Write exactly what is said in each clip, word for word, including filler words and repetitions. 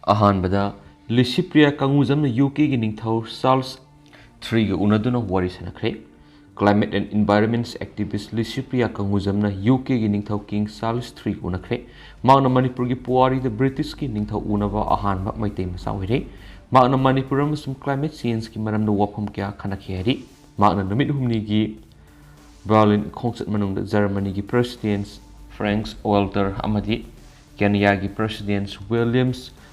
ꯑꯍꯥꯟꯕꯗ, ꯂꯤꯁꯤꯄ꯭ꯔꯤꯌꯥ ꯀꯪꯒꯨꯖꯝꯅ ꯌꯨ ꯀꯦꯒꯤ ꯅꯤꯡꯊꯧ ꯆꯥꯔꯜꯁ ꯊ꯭ꯔꯤꯒ ꯎꯅꯗꯨꯅ ꯋꯥꯔꯤ ꯁꯥꯟꯅꯈ꯭ꯔꯦ꯫ Climate and Environment Activist ꯂꯤꯁꯤꯄ꯭ꯔꯤꯌꯥ ꯀꯪꯒꯨꯖꯝꯅ ꯌꯨ ꯀꯦꯒꯤ ꯅꯤꯡꯊꯧ ꯀꯤꯡ ꯆꯥꯔꯜꯁ ꯊ꯭ꯔꯤꯒ ꯎꯅꯈ꯭ꯔꯦ꯫ ꯃꯍꯥꯛꯅ ꯃꯅꯤꯄꯨꯔꯒꯤ ꯄꯨꯋꯥꯔꯤꯗ ꯕ꯭ꯔꯤꯇꯤꯁꯀꯤ ꯅꯤꯡꯊꯧ ꯎꯅꯕ ꯑꯍꯥꯟꯕ ꯃꯩꯇꯩ ꯃꯆꯥ ꯑꯣꯏꯔꯦ꯫ ꯃꯍꯥꯛꯅ ꯃꯅꯤꯄꯨꯔ ꯑꯃꯁꯨꯡ climate changeꯀꯤ ꯃꯔꯝꯗ ꯋꯥꯐꯝ ꯀꯌꯥ ꯈꯟꯅꯈꯤ ꯍꯥꯏꯔꯤ꯫ ꯃꯍꯥꯛꯅ ꯅꯨꯃꯤꯠ ꯍꯨꯝꯅꯤꯒꯤ ꯕꯔꯂꯤꯟ ꯈꯣꯡꯆꯠ ꯃꯅꯨꯡꯗ ꯖꯔꯃꯅꯤꯒꯤ President Frank Walter ꯑꯃꯗꯤ ꯀꯦꯅꯤꯌꯥꯒꯤ President William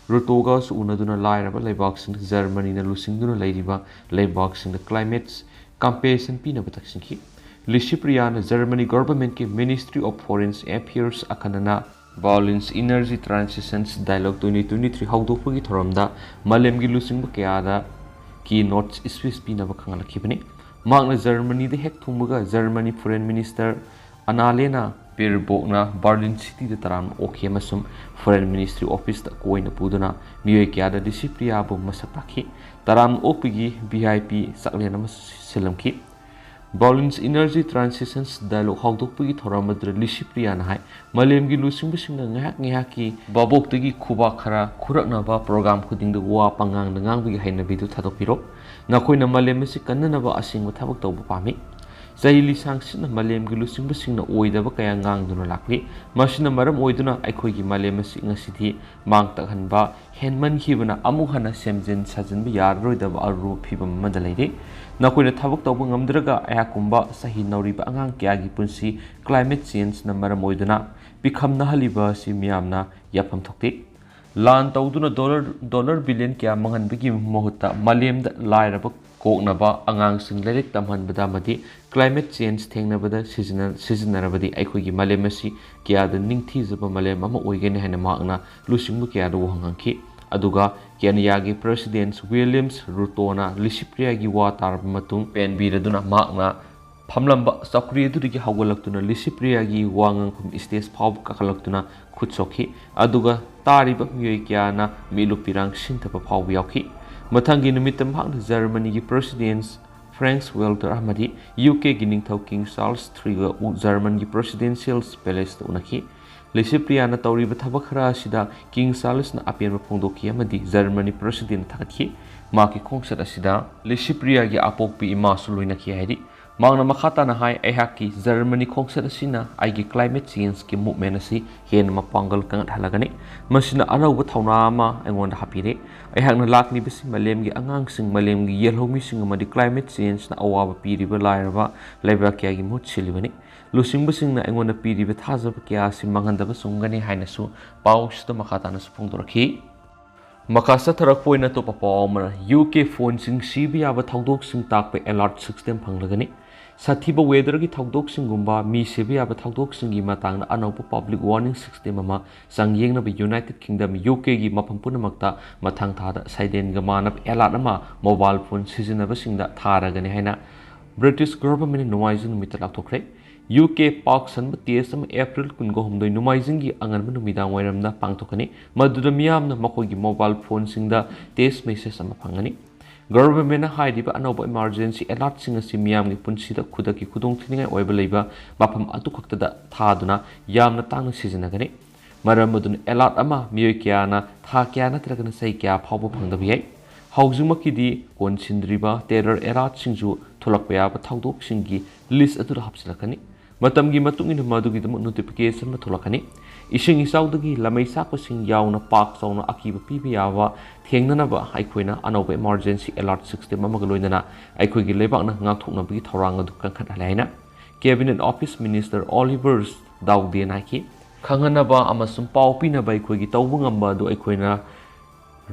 ꯔꯨꯇꯣꯒꯁꯨ ꯎꯅꯗꯨꯅ ꯂꯥꯏꯔꯕ ꯂꯩꯕꯥꯛꯁꯤꯡꯗ ꯖꯔꯃꯅꯤꯅ ꯂꯨꯆꯤꯡꯗꯨꯅ ꯂꯩꯔꯤꯕ ꯂꯩꯕꯥꯛꯁꯤꯡꯗ climate compensation ꯄꯤꯅꯕ ꯇꯛꯁꯤꯟꯈꯤ꯫ ꯂꯤꯁꯤꯄ꯭ꯔꯤꯌꯥꯅ Germany governmentꯀꯤ Ministry of Foreign Affairs ꯑꯈꯟꯅꯅ Berlin's Energy Transitions Dialogue twenty twenty-three ꯍꯧꯗꯣꯛꯄꯒꯤ ꯊꯧꯔꯝꯗ ꯃꯥꯂꯦꯝꯒꯤ ꯂꯨꯆꯤꯡꯕ ꯀꯌꯥꯗ keynote speech ꯄꯤꯅꯕ ꯈꯪꯍꯜꯂꯛꯈꯤꯕꯅꯤ꯫ ꯃꯍꯥꯛꯅ ꯖꯔꯃꯅꯤꯗ ꯍꯦꯛ ꯊꯨꯡꯕꯒ ꯖꯔꯃꯅꯤ Foreign Minister Annalena Baerbockꯅ ꯕꯔꯂꯤꯟ cityꯗ ꯇꯔꯥꯝꯅ ꯑꯣꯛꯈꯤ ꯑꯃꯁꯨꯡ Foreign Ministry officeꯇ ꯀꯣꯏꯅ ꯄꯨꯗꯨꯅ ꯃꯤꯑꯣꯏ ꯀꯌꯥꯗ ꯂꯤꯁꯤꯄ꯭ꯔꯤꯌꯥꯕꯨ ꯃꯁꯛ ꯇꯥꯛꯈꯤ꯫ ꯇꯔꯥꯝꯅ ꯑꯣꯛꯄꯒꯤ V I P ꯆꯥꯛꯂꯦꯟ ꯑꯃꯁꯨ ꯁꯤꯜꯂꯝꯈꯤ꯫ Berlin's Energy Transitions Dialogue ꯍꯧꯗꯣꯛꯄꯒꯤ ꯊꯧꯔꯝ ꯑꯗꯨꯗ ꯂꯤꯁꯤꯄ꯭ꯔꯤꯌꯥꯅ ꯍꯥꯏ, "ꯃꯥꯂꯦꯝꯒꯤ ꯂꯨꯆꯤꯡꯕꯁꯤꯡꯅ ꯉꯥꯏꯍꯥꯛ ꯉꯥꯏꯍꯥꯛꯀꯤ ꯚꯥꯕꯣꯛꯇꯒꯤ ꯈꯨꯕꯥꯛ ꯈꯔ ꯈꯨꯔꯛꯅꯕ program ꯈꯨꯗꯤꯡꯗ ꯋꯥ ꯄꯉꯥꯡꯗ ꯉꯥꯡꯕꯒꯤ ꯍꯩꯅꯕꯤꯗꯨ ꯊꯥꯗꯣꯛꯄꯤꯔꯣ꯫ ꯅꯈꯣꯏꯅ ꯃꯥꯂꯦꯝ ꯑꯁꯤ ꯀꯟꯅꯅꯕ ꯑꯁꯦꯡꯕ ꯊꯕꯛ ꯇꯧꯕ ꯄꯥꯝꯃꯤ꯫" ꯆꯍꯤ ꯂꯤꯁꯥꯡꯁꯤꯠꯅ ꯃꯥꯂꯦꯝꯒꯤ ꯂꯨꯆꯤꯡꯕꯁꯤꯡꯅ ꯑꯣꯏꯗꯕ ꯀꯌꯥ ꯉꯥꯡꯗꯨꯅ ꯂꯥꯛꯂꯤ꯫ ꯃꯁꯤꯅ ꯃꯔꯝ ꯑꯣꯏꯗꯨꯅ ꯑꯩꯈꯣꯏꯒꯤ ꯃꯥꯂꯦꯝ ꯑꯁꯤ ꯉꯁꯤꯗꯤ ꯃꯥꯡ ꯇꯥꯛꯍꯟꯕ ꯍꯦꯟꯃꯟꯈꯤꯕꯅ ꯑꯃꯨꯛ ꯍꯟꯅ ꯁꯦꯝꯖꯤꯟ ꯁꯥꯖꯤꯟꯕ ꯌꯥꯔꯔꯣꯏꯗꯕ ꯑꯔꯨꯕ ꯐꯤꯕꯝ ꯑꯃꯗ ꯂꯩꯔꯤ꯫ ꯅꯈꯣꯏꯅ ꯊꯕꯛ ꯇꯧꯕ ꯉꯝꯗ꯭ꯔꯒ ꯑꯩꯍꯥꯛꯀꯨꯝꯕ ꯆꯍꯤ ꯅꯧꯔꯤꯕ ꯑꯉꯥꯡ ꯀꯌꯥꯒꯤ ꯄꯨꯟꯁꯤ climate changeꯅ ꯃꯔꯝ ꯑꯣꯏꯗꯨꯅ ꯄꯤꯈꯝꯅꯍꯜꯂꯤꯕ ꯑꯁꯤ ꯃꯤꯌꯥꯝꯅ ꯌꯥꯐꯝ ꯊꯣꯛꯇꯦ꯫ ꯂꯥꯟ ꯇꯧꯗꯨꯅ dollar, dollar billion ꯀꯌꯥ ꯃꯥꯡꯍꯟꯕꯒꯤ ꯃꯍꯨꯠꯇ ꯃꯥꯂꯦꯝꯗ ꯂꯥꯏꯔꯕ ꯀꯣꯛꯅꯕ ꯑꯉꯥꯡꯁꯤꯡ ꯂꯥꯏꯔꯤꯛ ꯇꯝꯍꯟꯕꯗ ꯑꯃꯗꯤ climate change ꯊꯦꯡꯅꯕꯗ ꯁꯤꯖꯤꯟꯅ-, ꯁꯤꯖꯤꯟꯅꯔꯕꯗꯤ ꯑꯩꯈꯣꯏꯒꯤ ꯃꯥꯂꯦꯝ ꯑꯁꯤ ꯀꯌꯥꯗ ꯅꯤꯡꯊꯤꯖꯕ ꯃꯥꯂꯦꯝ ꯑꯃ ꯑꯣꯏꯒꯅꯤ ꯍꯥꯏꯅ ꯃꯍꯥꯛꯅ ꯂꯨꯆꯤꯡꯕ ꯀꯌꯥꯗ ꯋꯥꯍꯪ ꯍꯪꯈꯤ꯫ ꯑꯗꯨꯒ ꯀꯦꯅꯤꯌꯥꯒꯤ President William ꯔꯨꯇꯣꯅ ꯂꯤꯁꯤꯄ꯭ꯔꯤꯌꯥꯒꯤ ꯋꯥ ꯇꯥꯔꯕ ꯃꯇꯨꯡ ꯄꯦꯟꯕꯤꯔꯗꯨꯅ ꯃꯍꯥꯛꯅ ꯐꯝꯂꯝꯕ ꯆꯧꯀ꯭ꯔꯤ ꯑꯗꯨꯗꯒꯤ ꯍꯧꯒꯠꯂꯛꯇꯨꯅ ꯂꯤꯁꯤꯄ꯭ꯔꯤꯌꯥꯒꯤ ꯋꯥ ꯉꯥꯡꯐꯝ stage ꯐꯥꯎꯕ ꯀꯥꯈꯠꯂꯛꯇꯨꯅ ꯈꯨꯠ ꯁꯣꯛꯈꯤ꯫ ꯑꯗꯨꯒ ꯇꯥꯔꯤꯕ ꯃꯤꯑꯣꯏ ꯀꯌꯥꯅ ꯃꯤꯠꯂꯨ ꯄꯤꯔꯥꯡ ꯁꯤꯟꯊꯕ ꯐꯥꯎꯕ ꯌꯥꯎꯈꯤ꯫ ꯃꯊꯪꯒꯤ ꯅꯨꯃꯤꯠꯇ ꯃꯍꯥꯛꯅ ꯖꯔꯃꯅꯤꯒꯤ President Frank Walter ꯑꯃꯗꯤ ꯌꯨ ꯀꯦꯒꯤ ꯅꯤꯡꯊꯧ ꯀꯤꯡ ꯆꯥꯔꯜꯁ ꯊ꯭ꯔꯤꯒ ꯎ-, ꯖꯔꯃꯟꯒꯤ Presidential Palaceꯇ ꯎꯅꯈꯤ꯫ ꯂꯤꯁꯤꯄ꯭ꯔꯤꯌꯥꯅ ꯇꯧꯔꯤꯕ ꯊꯕꯛ ꯈꯔ ꯑꯁꯤꯗ ꯀꯤꯡ ꯆꯥꯔꯂꯁꯅ ꯑꯄꯦꯟꯕ ꯐꯣꯡꯗꯣꯛꯈꯤ ꯑꯃꯗꯤ ꯖꯔꯃꯅꯤ ꯄ꯭ꯔꯁꯤꯗꯦꯟꯠꯅ ꯊꯥꯒꯠꯈꯤ꯫ ꯃꯍꯥꯛꯀꯤ ꯈꯣꯡꯆꯠ ꯑꯁꯤꯗ ꯂꯤꯁꯤꯄ꯭ꯔꯤꯌꯥꯒꯤ ꯑꯄꯣꯛꯄꯤ ꯏꯃꯥꯁꯨ ꯂꯣꯏꯅꯈꯤ ꯍꯥꯏꯔꯤ꯫ ꯃꯍꯥꯛꯅ ꯃꯈꯥ ꯇꯥꯅ ꯍꯥꯏ, "ꯑꯩꯍꯥꯛꯀꯤ ꯖꯔꯃꯅꯤ ꯈꯣꯡꯆꯠ ꯑꯁꯤꯅ ꯑꯩꯒꯤ climate changeꯀꯤ movement ꯑꯁꯤ ꯍꯦꯟꯅ ꯃꯄꯥꯡꯒꯜ ꯀꯟꯒꯠꯍꯜꯂꯒꯅꯤ꯫ ꯃꯁꯤꯅ ꯑꯅꯧꯕ ꯊꯧꯅꯥ ꯑꯃ ꯑꯩꯉꯣꯟꯗ ꯍꯥꯞꯄꯤꯔꯦ꯫ ꯑꯩꯍꯥꯛꯅ ꯂꯥꯛꯂꯤꯕꯁꯤ ꯃꯥꯂꯦꯝꯒꯤ ꯑꯉꯥꯡꯁꯤꯡ, ꯃꯥꯂꯦꯝꯒꯤ ꯌꯦꯜꯍꯧꯃꯤꯁꯤꯡ ꯑꯃꯗꯤ climate changeꯅ ꯑꯋꯥꯕ ꯄꯤꯔꯤꯕ ꯂꯥꯏꯔꯕ ꯂꯩꯕꯥꯛ ꯀꯌꯥꯒꯤ ꯃꯍꯨꯠ ꯁꯤꯜꯂꯤꯕꯅꯤ꯫ ꯂꯨꯆꯤꯡꯕꯁꯤꯡꯅ ꯑꯩꯉꯣꯟꯗ ꯄꯤꯔꯤꯕ ꯊꯥꯖꯕ ꯀꯌꯥ ꯑꯁꯤ ꯃꯥꯡꯍꯟꯗꯕ ꯆꯨꯝꯒꯅꯤ" ꯍꯥꯏꯅꯁꯨ ꯄꯥꯎꯁꯤꯗ ꯃꯈꯥ ꯇꯥꯅꯁꯨ ꯐꯣꯡꯗꯣꯔꯛꯈꯤ꯫ ꯃꯈꯥ ꯆꯠꯊꯔꯛꯄ ꯑꯣꯏꯅ ꯑꯇꯣꯞꯄ ꯄꯥꯎ ꯑꯃꯅ, ꯌꯨ ꯀꯦ ꯐꯣꯟꯁꯤꯡ ꯁꯤꯕ ꯌꯥꯕ ꯊꯧꯗꯣꯛꯁꯤꯡ ꯇꯥꯛꯄ alert system ꯐꯪꯂꯒꯅꯤ꯫ ꯁꯥꯊꯤꯕ weatherꯒꯤ ꯊꯧꯗꯣꯛꯁꯤꯡꯒꯨꯝꯕ ꯃꯤ ꯁꯤꯕ ꯌꯥꯕ ꯊꯧꯗꯣꯛꯁꯤꯡꯒꯤ ꯃꯇꯥꯡꯗ ꯑꯅꯧꯕ public warning system ꯑꯃ ꯆꯥꯡꯌꯦꯡꯅꯕ United Kingdom, ꯌꯨ ꯀꯦꯒꯤ ꯃꯐꯝ ꯄꯨꯝꯅꯃꯛꯇ ꯃꯊꯪ ꯊꯥꯗ ꯁꯩꯗꯦꯟꯒ ꯃꯥꯟꯅꯕ alert ꯑꯃ mobile phone ꯁꯤꯖꯤꯟꯅꯕꯁꯤꯡꯗ ꯊꯥꯔꯒꯅꯤ ꯍꯥꯏꯅ British governmentꯅ ꯅꯣꯡꯃꯥꯏꯖꯤꯡ ꯅꯨꯃꯤꯠꯇ ꯂꯥꯎꯊꯣꯛꯈ꯭ꯔꯦ꯫ ꯌꯨ ꯀꯦ ꯄꯥꯛ ꯁꯟꯕ test ꯑꯃ April ꯀꯨꯟꯒꯍꯨꯝꯗꯣꯏ ꯅꯣꯡꯃꯥꯏꯖꯤꯡꯒꯤ ꯑꯉꯟꯕ ꯅꯨꯃꯤꯗꯥꯡ ꯋꯥꯏꯔꯝꯗ ꯄꯥꯡꯊꯣꯛꯀꯅꯤ꯫ ꯃꯗꯨꯗ ꯃꯤꯌꯥꯝꯅ ꯃꯈꯣꯏꯒꯤ mobile phoneꯁꯤꯡꯗ test message ꯑꯃ ꯐꯪꯒꯅꯤ꯫ Governmentꯅ ꯍꯥꯏꯔꯤꯕ ꯑꯅꯧꯕ emergency alertꯁꯤꯡ ꯑꯁꯤ ꯃꯤꯌꯥꯝꯒꯤ ꯄꯨꯟꯁꯤꯗ ꯈꯨꯗꯛꯀꯤ ꯈꯨꯗꯣꯡꯊꯤꯅꯤꯡꯉꯥꯏ ꯑꯣꯏꯕ ꯂꯩꯕ ꯃꯐꯝ ꯑꯗꯨꯈꯛꯇꯗ ꯊꯥꯗꯨꯅ ꯌꯥꯝꯅ ꯇꯥꯡꯅ ꯁꯤꯖꯤꯟꯅꯒꯅꯤ꯫ ꯃꯔꯝ ꯑꯗꯨꯅ alert ꯑꯃ ꯃꯤꯑꯣꯏ ꯀꯌꯥꯅ ꯊꯥ ꯀꯌꯥ ꯅꯠꯇ꯭ꯔꯒꯅ ꯆꯍꯤ ꯀꯌꯥ ꯐꯥꯎꯕ ꯐꯪꯗꯕ ꯌꯥꯏ꯫ ꯍꯧꯖꯤꯛꯃꯛꯀꯤꯗꯤ ꯀꯣꯟꯁꯤꯟꯗ꯭ꯔꯤꯕ terror alertꯁꯤꯡꯁꯨ ꯊꯣꯛꯂꯛꯄ ꯌꯥꯕ ꯊꯧꯗꯣꯛꯁꯤꯡꯒꯤ list ꯑꯗꯨꯗ ꯍꯥꯞꯆꯤꯜꯂꯛꯀꯅꯤ꯫ ꯃꯇꯝꯒꯤ ꯃꯇꯨꯡ ꯏꯟꯅ ꯃꯗꯨꯒꯤꯗꯃꯛ notification ꯑꯃ ꯊꯣꯛꯂꯛꯀꯅꯤ꯫ ꯏꯁꯤꯡ ꯏꯆꯥꯎꯗꯒꯤ ꯂꯝꯃꯩ ꯆꯥꯛꯄꯁꯤꯡ ꯌꯥꯎꯅ ꯄꯥꯛ ꯆꯥꯎꯅ ꯑꯀꯤꯕ ꯄꯤꯕ ꯌꯥꯕ ꯊꯦꯡꯅꯅꯕ ꯑꯩꯈꯣꯏꯅ ꯑꯅꯧꯕ emergency alert system ꯑꯃꯒ ꯂꯣꯏꯅꯅ ꯑꯩꯈꯣꯏꯒꯤ ꯂꯩꯕꯥꯛꯅ ꯉꯥꯛꯊꯣꯛꯅꯕꯒꯤ ꯊꯧꯔꯥꯡ ꯑꯗꯨ ꯀꯟꯈꯠꯍꯜꯂꯦ ꯍꯥꯏꯅ Cabinet Office Minister Oliver Dowden ꯍꯥꯏꯈꯤ꯫ ꯈꯪꯍꯟꯅꯕ ꯑꯃꯁꯨꯡ ꯄꯥꯎ ꯄꯤꯅꯕ ꯑꯩꯈꯣꯏꯒꯤ ꯇꯧꯕ ꯉꯝꯕ ꯑꯗꯨ ꯑꯩꯈꯣꯏꯅ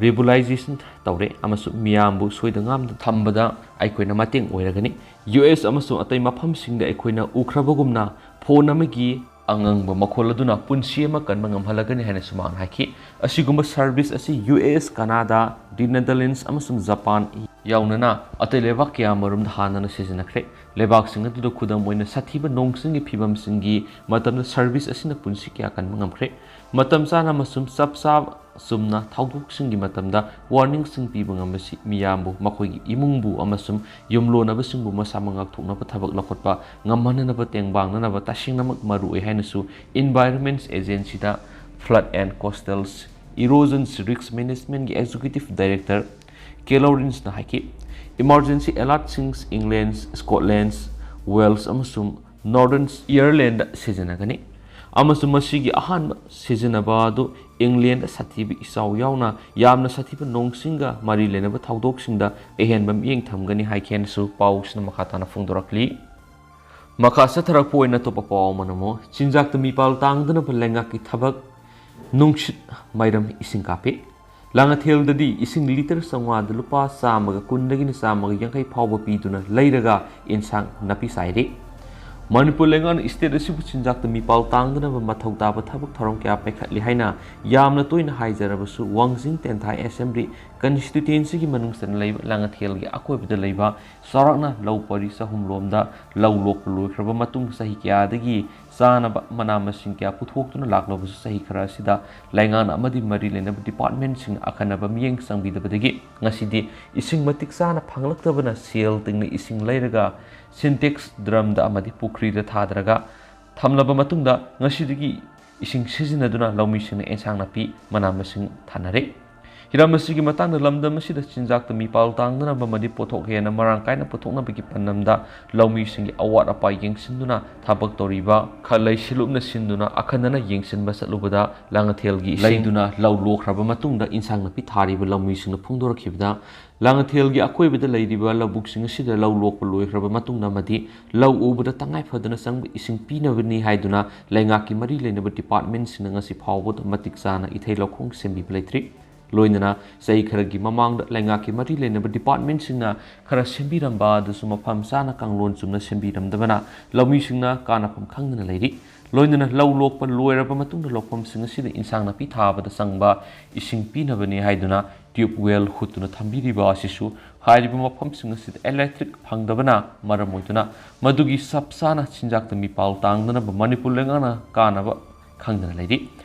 rebelization ꯇꯧꯔꯦ ꯑꯃꯁꯨꯡ ꯃꯤꯌꯥꯝꯕꯨ ꯁꯣꯏꯗ ꯉꯥꯝꯗ ꯊꯝꯕꯗ ꯑꯩꯈꯣꯏꯅ ꯃꯇꯦꯡ ꯑꯣꯏꯔꯒꯅꯤ꯫ ꯌꯨ ꯑꯦꯁ ꯑꯃꯁꯨꯡ ꯑꯇꯩ ꯃꯐꯝꯁꯤꯡꯗ ꯑꯩꯈꯣꯏꯅ ꯎꯈ꯭ꯔꯕꯒꯨꯝꯅ phone ꯑꯃꯒꯤ ꯑꯉꯪꯕ ꯃꯈꯣꯜ ꯑꯗꯨꯅ ꯄꯨꯟꯁꯤ ꯑꯃ ꯀꯟꯕ ꯉꯝꯍꯜꯂꯒꯅꯤ ꯍꯥꯏꯅꯁꯨ ꯃꯍꯥꯛꯅ ꯍꯥꯏꯈꯤ꯫ ꯑꯁꯤꯒꯨꯝꯕ service ꯑꯁꯤ U S, Canada, the Netherlands ꯑꯃꯁꯨꯡ ꯖꯄꯥꯟ ꯌꯥꯎꯅꯅ ꯑꯇꯩ ꯂꯩꯕꯥꯛ ꯀꯌꯥ ꯑꯃꯔꯣꯝꯗ ꯍꯥꯟꯅꯅ ꯁꯤꯖꯤꯟꯅꯈ꯭ꯔꯦ꯫ ꯂꯩꯕꯥꯛꯁꯤꯡ ꯑꯗꯨꯗ ꯈꯨꯗꯝ ꯑꯣꯏꯅ ꯁꯥꯊꯤꯕ ꯅꯣꯡ ꯆꯤꯡꯒꯤ ꯐꯤꯕꯝꯁꯤꯡꯒꯤ ꯃꯇꯝꯗ service ꯑꯁꯤꯅ ꯄꯨꯟꯁꯤ ꯀꯌꯥ ꯀꯟꯕ ꯉꯝꯈ꯭ꯔꯦ꯫ ꯃꯇꯝ ꯆꯥꯅ ꯑꯃꯁꯨꯡ ꯆꯞ ꯆꯥꯕ ꯆꯨꯝꯅ ꯊꯧꯗꯣꯛꯁꯤꯡꯒꯤ ꯃꯇꯝꯗ ꯋꯥꯔꯅꯤꯡꯁꯤꯡ ꯄꯤꯕ ꯉꯝꯕꯁꯤ ꯃꯤꯌꯥꯝꯕꯨ, ꯃꯈꯣꯏꯒꯤ ꯏꯃꯨꯡꯕꯨ ꯑꯃꯁꯨꯡ ꯌꯨꯝꯂꯣꯟꯅꯕꯁꯤꯡꯕꯨ ꯃꯁꯥꯃꯛ ꯉꯥꯛꯊꯣꯛꯅꯕ ꯊꯕꯛ ꯂꯧꯈꯠꯄ ꯉꯝꯍꯟꯅꯅꯕ ꯇꯦꯡꯕꯥꯡꯅꯅꯕ ꯇꯁꯦꯡꯅꯃꯛ ꯃꯔꯨꯑꯣꯏ ꯍꯥꯏꯅꯁꯨ Environment Agencyꯗ Flood and Coastal Erosion Risk Managementꯀꯤ Executive Director ꯀꯦ ꯂꯣꯔꯦꯟꯁꯅ ꯍꯥꯏꯈꯤ꯫ Emergency alertꯁꯤꯡ England, Scotland, Wales ꯑꯃꯁꯨꯡ Northern Irelandꯗ ꯁꯤꯖꯤꯟꯅꯒꯅꯤ ꯑꯃꯁꯨꯡ ꯃꯁꯤꯒꯤ ꯑꯍꯥꯟꯕ ꯁꯤꯖꯤꯟꯅꯕ ꯑꯗꯨ Englandꯗ ꯁꯥꯊꯤꯕ ꯏꯆꯥꯎ ꯌꯥꯎꯅ ꯌꯥꯝꯅ ꯁꯥꯊꯤꯕ ꯅꯣꯡꯁꯤꯡꯒ ꯃꯔꯤ ꯂꯩꯅꯕ ꯊꯧꯗꯣꯛꯁꯤꯡꯗ ꯑꯍꯦꯟꯕ ꯃꯤꯠꯌꯦꯡ ꯊꯝꯒꯅꯤ ꯍꯥꯏꯈꯤ ꯍꯥꯏꯅꯁꯨ ꯄꯥꯎꯁꯤꯅ ꯃꯈꯥ ꯇꯥꯅ ꯐꯣꯡꯗꯣꯔꯛꯂꯤ꯫ ꯃꯈꯥ ꯆꯠꯊꯔꯛꯄ ꯑꯣꯏꯅ ꯑꯇꯣꯞꯄ ꯄꯥꯎ ꯑꯃꯅ ꯑꯃꯨꯛ ꯆꯤꯟꯖꯥꯛꯇ ꯃꯤꯄꯥꯜ ꯇꯥꯡꯗꯅꯕ ꯂꯩꯉꯥꯛꯀꯤ ꯊꯕꯛ, ꯅꯨꯡꯁꯤꯠ ꯃꯥꯏꯔꯝ ꯏꯁꯤꯡ ꯀꯥꯞꯄꯤ꯫ ꯂꯥꯡꯉꯊꯦꯜꯗꯗꯤ ꯏꯁꯤꯡ ꯂꯤꯇꯔ ꯆꯥꯝꯃꯉꯥꯗ ꯂꯨꯄꯥ ꯆꯥꯝꯃꯒ ꯀꯨꯟꯗꯒꯤꯅ ꯆꯥꯝꯃꯒ ꯌꯥꯡꯈꯩ ꯐꯥꯎꯕ ꯄꯤꯗꯨꯅ ꯂꯩꯔꯒ ꯏꯟꯁꯥꯡ ꯅꯥꯄꯤ ꯆꯥꯏꯔꯤ꯫ ꯃꯅꯤꯄꯨꯔ ꯂꯩꯉꯥꯛꯅ state ꯑꯁꯤꯕꯨ ꯆꯤꯟꯖꯥꯛꯇ ꯃꯤꯄꯥꯜ ꯇꯥꯡꯗꯅꯕ ꯃꯊꯧ ꯇꯥꯕ ꯊꯕꯛ ꯊꯧꯔꯝ ꯀꯌꯥ ꯄꯥꯏꯈꯠꯂꯤ ꯍꯥꯏꯅ ꯌꯥꯝꯅ ꯇꯣꯏꯅ ꯍꯥꯏꯖꯔꯕꯁꯨ, ꯋꯥꯡꯖꯤꯡ ꯇꯦꯟꯊꯥ Assembly Constituencyꯒꯤ ꯃꯅꯨꯡ ꯆꯟꯅ ꯂꯩꯕ ꯂꯥꯡꯉꯊꯦꯜꯒꯤ ꯑꯀꯣꯏꯕꯗ ꯂꯩꯕ ꯆꯥꯎꯔꯥꯛꯅ ꯂꯧ ꯄꯔꯤ ꯆꯍꯨꯝ ꯂꯣꯝꯗ ꯂꯧ ꯂꯣꯛꯄ ꯂꯣꯏꯈ꯭ꯔꯕ ꯃꯇꯨꯡ ꯆꯍꯤ ꯀꯌꯥꯗꯒꯤ ꯆꯥꯅꯕ ꯃꯅꯥ ꯃꯁꯤꯡ ꯀꯌꯥ ꯄꯨꯊꯣꯛꯇꯨꯅ ꯂꯥꯛꯂꯕꯁꯨ, ꯆꯍꯤ ꯈꯔ ꯑꯁꯤꯗ ꯂꯩꯉꯥꯛꯅ ꯑꯃꯗꯤ ꯃꯔꯤ ꯂꯩꯅꯕ departmentꯁꯤꯡꯅ ꯑꯈꯟꯅꯕ ꯃꯤꯠꯌꯦꯡ ꯆꯪꯕꯤꯗꯕꯗꯒꯤ ꯉꯁꯤꯗꯤ ꯏꯁꯤꯡ ꯃꯇꯤꯛ ꯆꯥꯅ ꯐꯪꯂꯛꯇꯕꯅ ꯁꯦꯜ ꯇꯤꯡꯅ ꯏꯁꯤꯡ ꯂꯩꯔꯒ Sintex drumꯗ ꯑꯃꯗꯤ ꯄꯨꯈ꯭ꯔꯤꯗ ꯊꯥꯗꯔꯒ ꯊꯝꯂꯕ ꯃꯇꯨꯡꯗ ꯉꯁꯤꯗꯒꯤ ꯏꯁꯤꯡ ꯁꯤꯖꯤꯟꯅꯗꯨꯅ ꯂꯧꯃꯤꯁꯤꯡꯅ ꯑꯦꯟꯁꯥꯡ ꯅꯥꯄꯤ, ꯃꯅꯥ ꯃꯁꯤꯡ ꯊꯥꯅꯔꯤ꯫ ꯍꯤꯔꯝ ꯑꯁꯤꯒꯤ ꯃꯇꯥꯡꯗ ꯂꯝꯗꯝ ꯑꯁꯤꯗ ꯆꯤꯟꯖꯥꯛꯇ ꯃꯤꯄꯥꯜ ꯇꯥꯡꯗꯅꯕ ꯑꯃꯗꯤ ꯄꯣꯠꯊꯣꯛ ꯍꯦꯟꯅ ꯃꯔꯥꯡ ꯀꯥꯏꯅ ꯄꯨꯊꯣꯛꯅꯕꯒꯤ ꯄꯥꯟꯗꯝꯗ ꯂꯧꯃꯤꯁꯤꯡꯒꯤ ꯑꯋꯥꯠ ꯑꯄꯥ ꯌꯦꯡꯁꯤꯟꯗꯨꯅ ꯊꯕꯛ ꯇꯧꯔꯤꯕ ꯈꯂꯩ ꯁꯤꯂꯨꯞꯅ ꯁꯤꯟꯗꯨꯅ ꯑꯈꯟꯅꯅ ꯌꯦꯡꯁꯤꯟꯕ ꯆꯠꯂꯨꯕꯗ ꯂꯥꯡꯉꯊꯦꯜꯒꯤ ꯏꯁꯤꯡ ꯂꯩꯗꯨꯅ ꯂꯧ ꯂꯣꯛꯈ꯭ꯔꯕ ꯃꯇꯨꯡꯗ ꯏꯟꯁꯥꯡ ꯅꯥꯄꯤ ꯊꯥꯔꯤꯕ ꯂꯧꯃꯤꯁꯤꯡꯅ ꯐꯣꯡꯗꯣꯔꯛꯈꯤꯕꯗ, ꯂꯥꯡꯉꯊꯦꯜꯒꯤ ꯑꯀꯣꯏꯕꯗ ꯂꯩꯔꯤꯕ ꯂꯧꯕꯨꯛꯁꯤꯡ ꯑꯁꯤꯗ ꯂꯧ ꯂꯣꯛꯄ ꯂꯣꯏꯈ꯭ꯔꯕ ꯃꯇꯨꯡꯗ ꯑꯃꯗꯤ ꯂꯧ ꯎꯕꯗ ꯇꯉꯥꯏ ꯐꯗꯅ ꯆꯪꯕ ꯏꯁꯤꯡ ꯄꯤꯅꯕꯅꯤ ꯍꯥꯏꯗꯨꯅ ꯂꯩꯉꯥꯛꯀꯤ ꯃꯔꯤ ꯂꯩꯅꯕ departmentꯁꯤꯡꯅ ꯉꯁꯤ ꯐꯥꯎꯕꯗ ꯃꯇꯤꯛ ꯆꯥꯅ ꯏꯊꯩ ꯂꯧꯈꯣꯡ ꯁꯦꯝꯕꯤꯕ ꯂꯩꯇ꯭ꯔꯤ꯫ ꯂꯣꯏꯅꯅ ꯆꯍꯤ ꯈꯔꯒꯤ ꯃꯃꯥꯡꯗ ꯂꯩꯉꯥꯛꯀꯤ ꯃꯔꯤ ꯂꯩꯅꯕ departmentꯁꯤꯡꯅ ꯈꯔ ꯁꯦꯝꯕꯤꯔꯝꯕ ꯑꯗꯨꯁꯨ ꯃꯐꯝ ꯆꯥꯅ ꯀꯥꯡꯂꯣꯟ ꯆꯨꯝꯅ ꯁꯦꯝꯕꯤꯔꯝꯗꯕꯅ ꯂꯧꯃꯤꯁꯤꯡꯅ ꯀꯥꯟꯅꯐꯝ ꯈꯪꯗꯅ ꯂꯩꯔꯤ꯫ ꯂꯣꯏꯅꯅ ꯂꯧ ꯂꯣꯛꯄ ꯂꯣꯏꯔꯕ ꯃꯇꯨꯡꯗ ꯂꯧꯐꯝꯁꯤꯡ ꯑꯁꯤꯗ ꯏꯟꯁꯥꯡ ꯅꯥꯄꯤ ꯊꯥꯕꯗ ꯆꯪꯕ ꯏꯁꯤꯡ ꯄꯤꯅꯕꯅꯤ ꯍꯥꯏꯗꯨꯅ tube well ꯍꯨꯠꯇꯨꯅ ꯊꯝꯕꯤꯔꯤꯕ ꯑꯁꯤꯁꯨ ꯍꯥꯏꯔꯤꯕ ꯃꯐꯝꯁꯤꯡ ꯑꯁꯤꯗ electric ꯐꯪꯗꯕꯅ ꯃꯔꯝ ꯑꯣꯏꯗꯨꯅ ꯃꯗꯨꯒꯤ ꯆꯞ ꯆꯥꯅ ꯆꯤꯟꯖꯥꯛꯇ ꯃꯤꯄꯥꯜ ꯇꯥꯡꯗꯅꯕ ꯃꯅꯤꯄꯨꯔ ꯂꯩꯉꯥꯛꯅ ꯀꯥꯟꯅꯕ ꯈꯪꯗꯅ ꯂꯩꯔꯤ꯫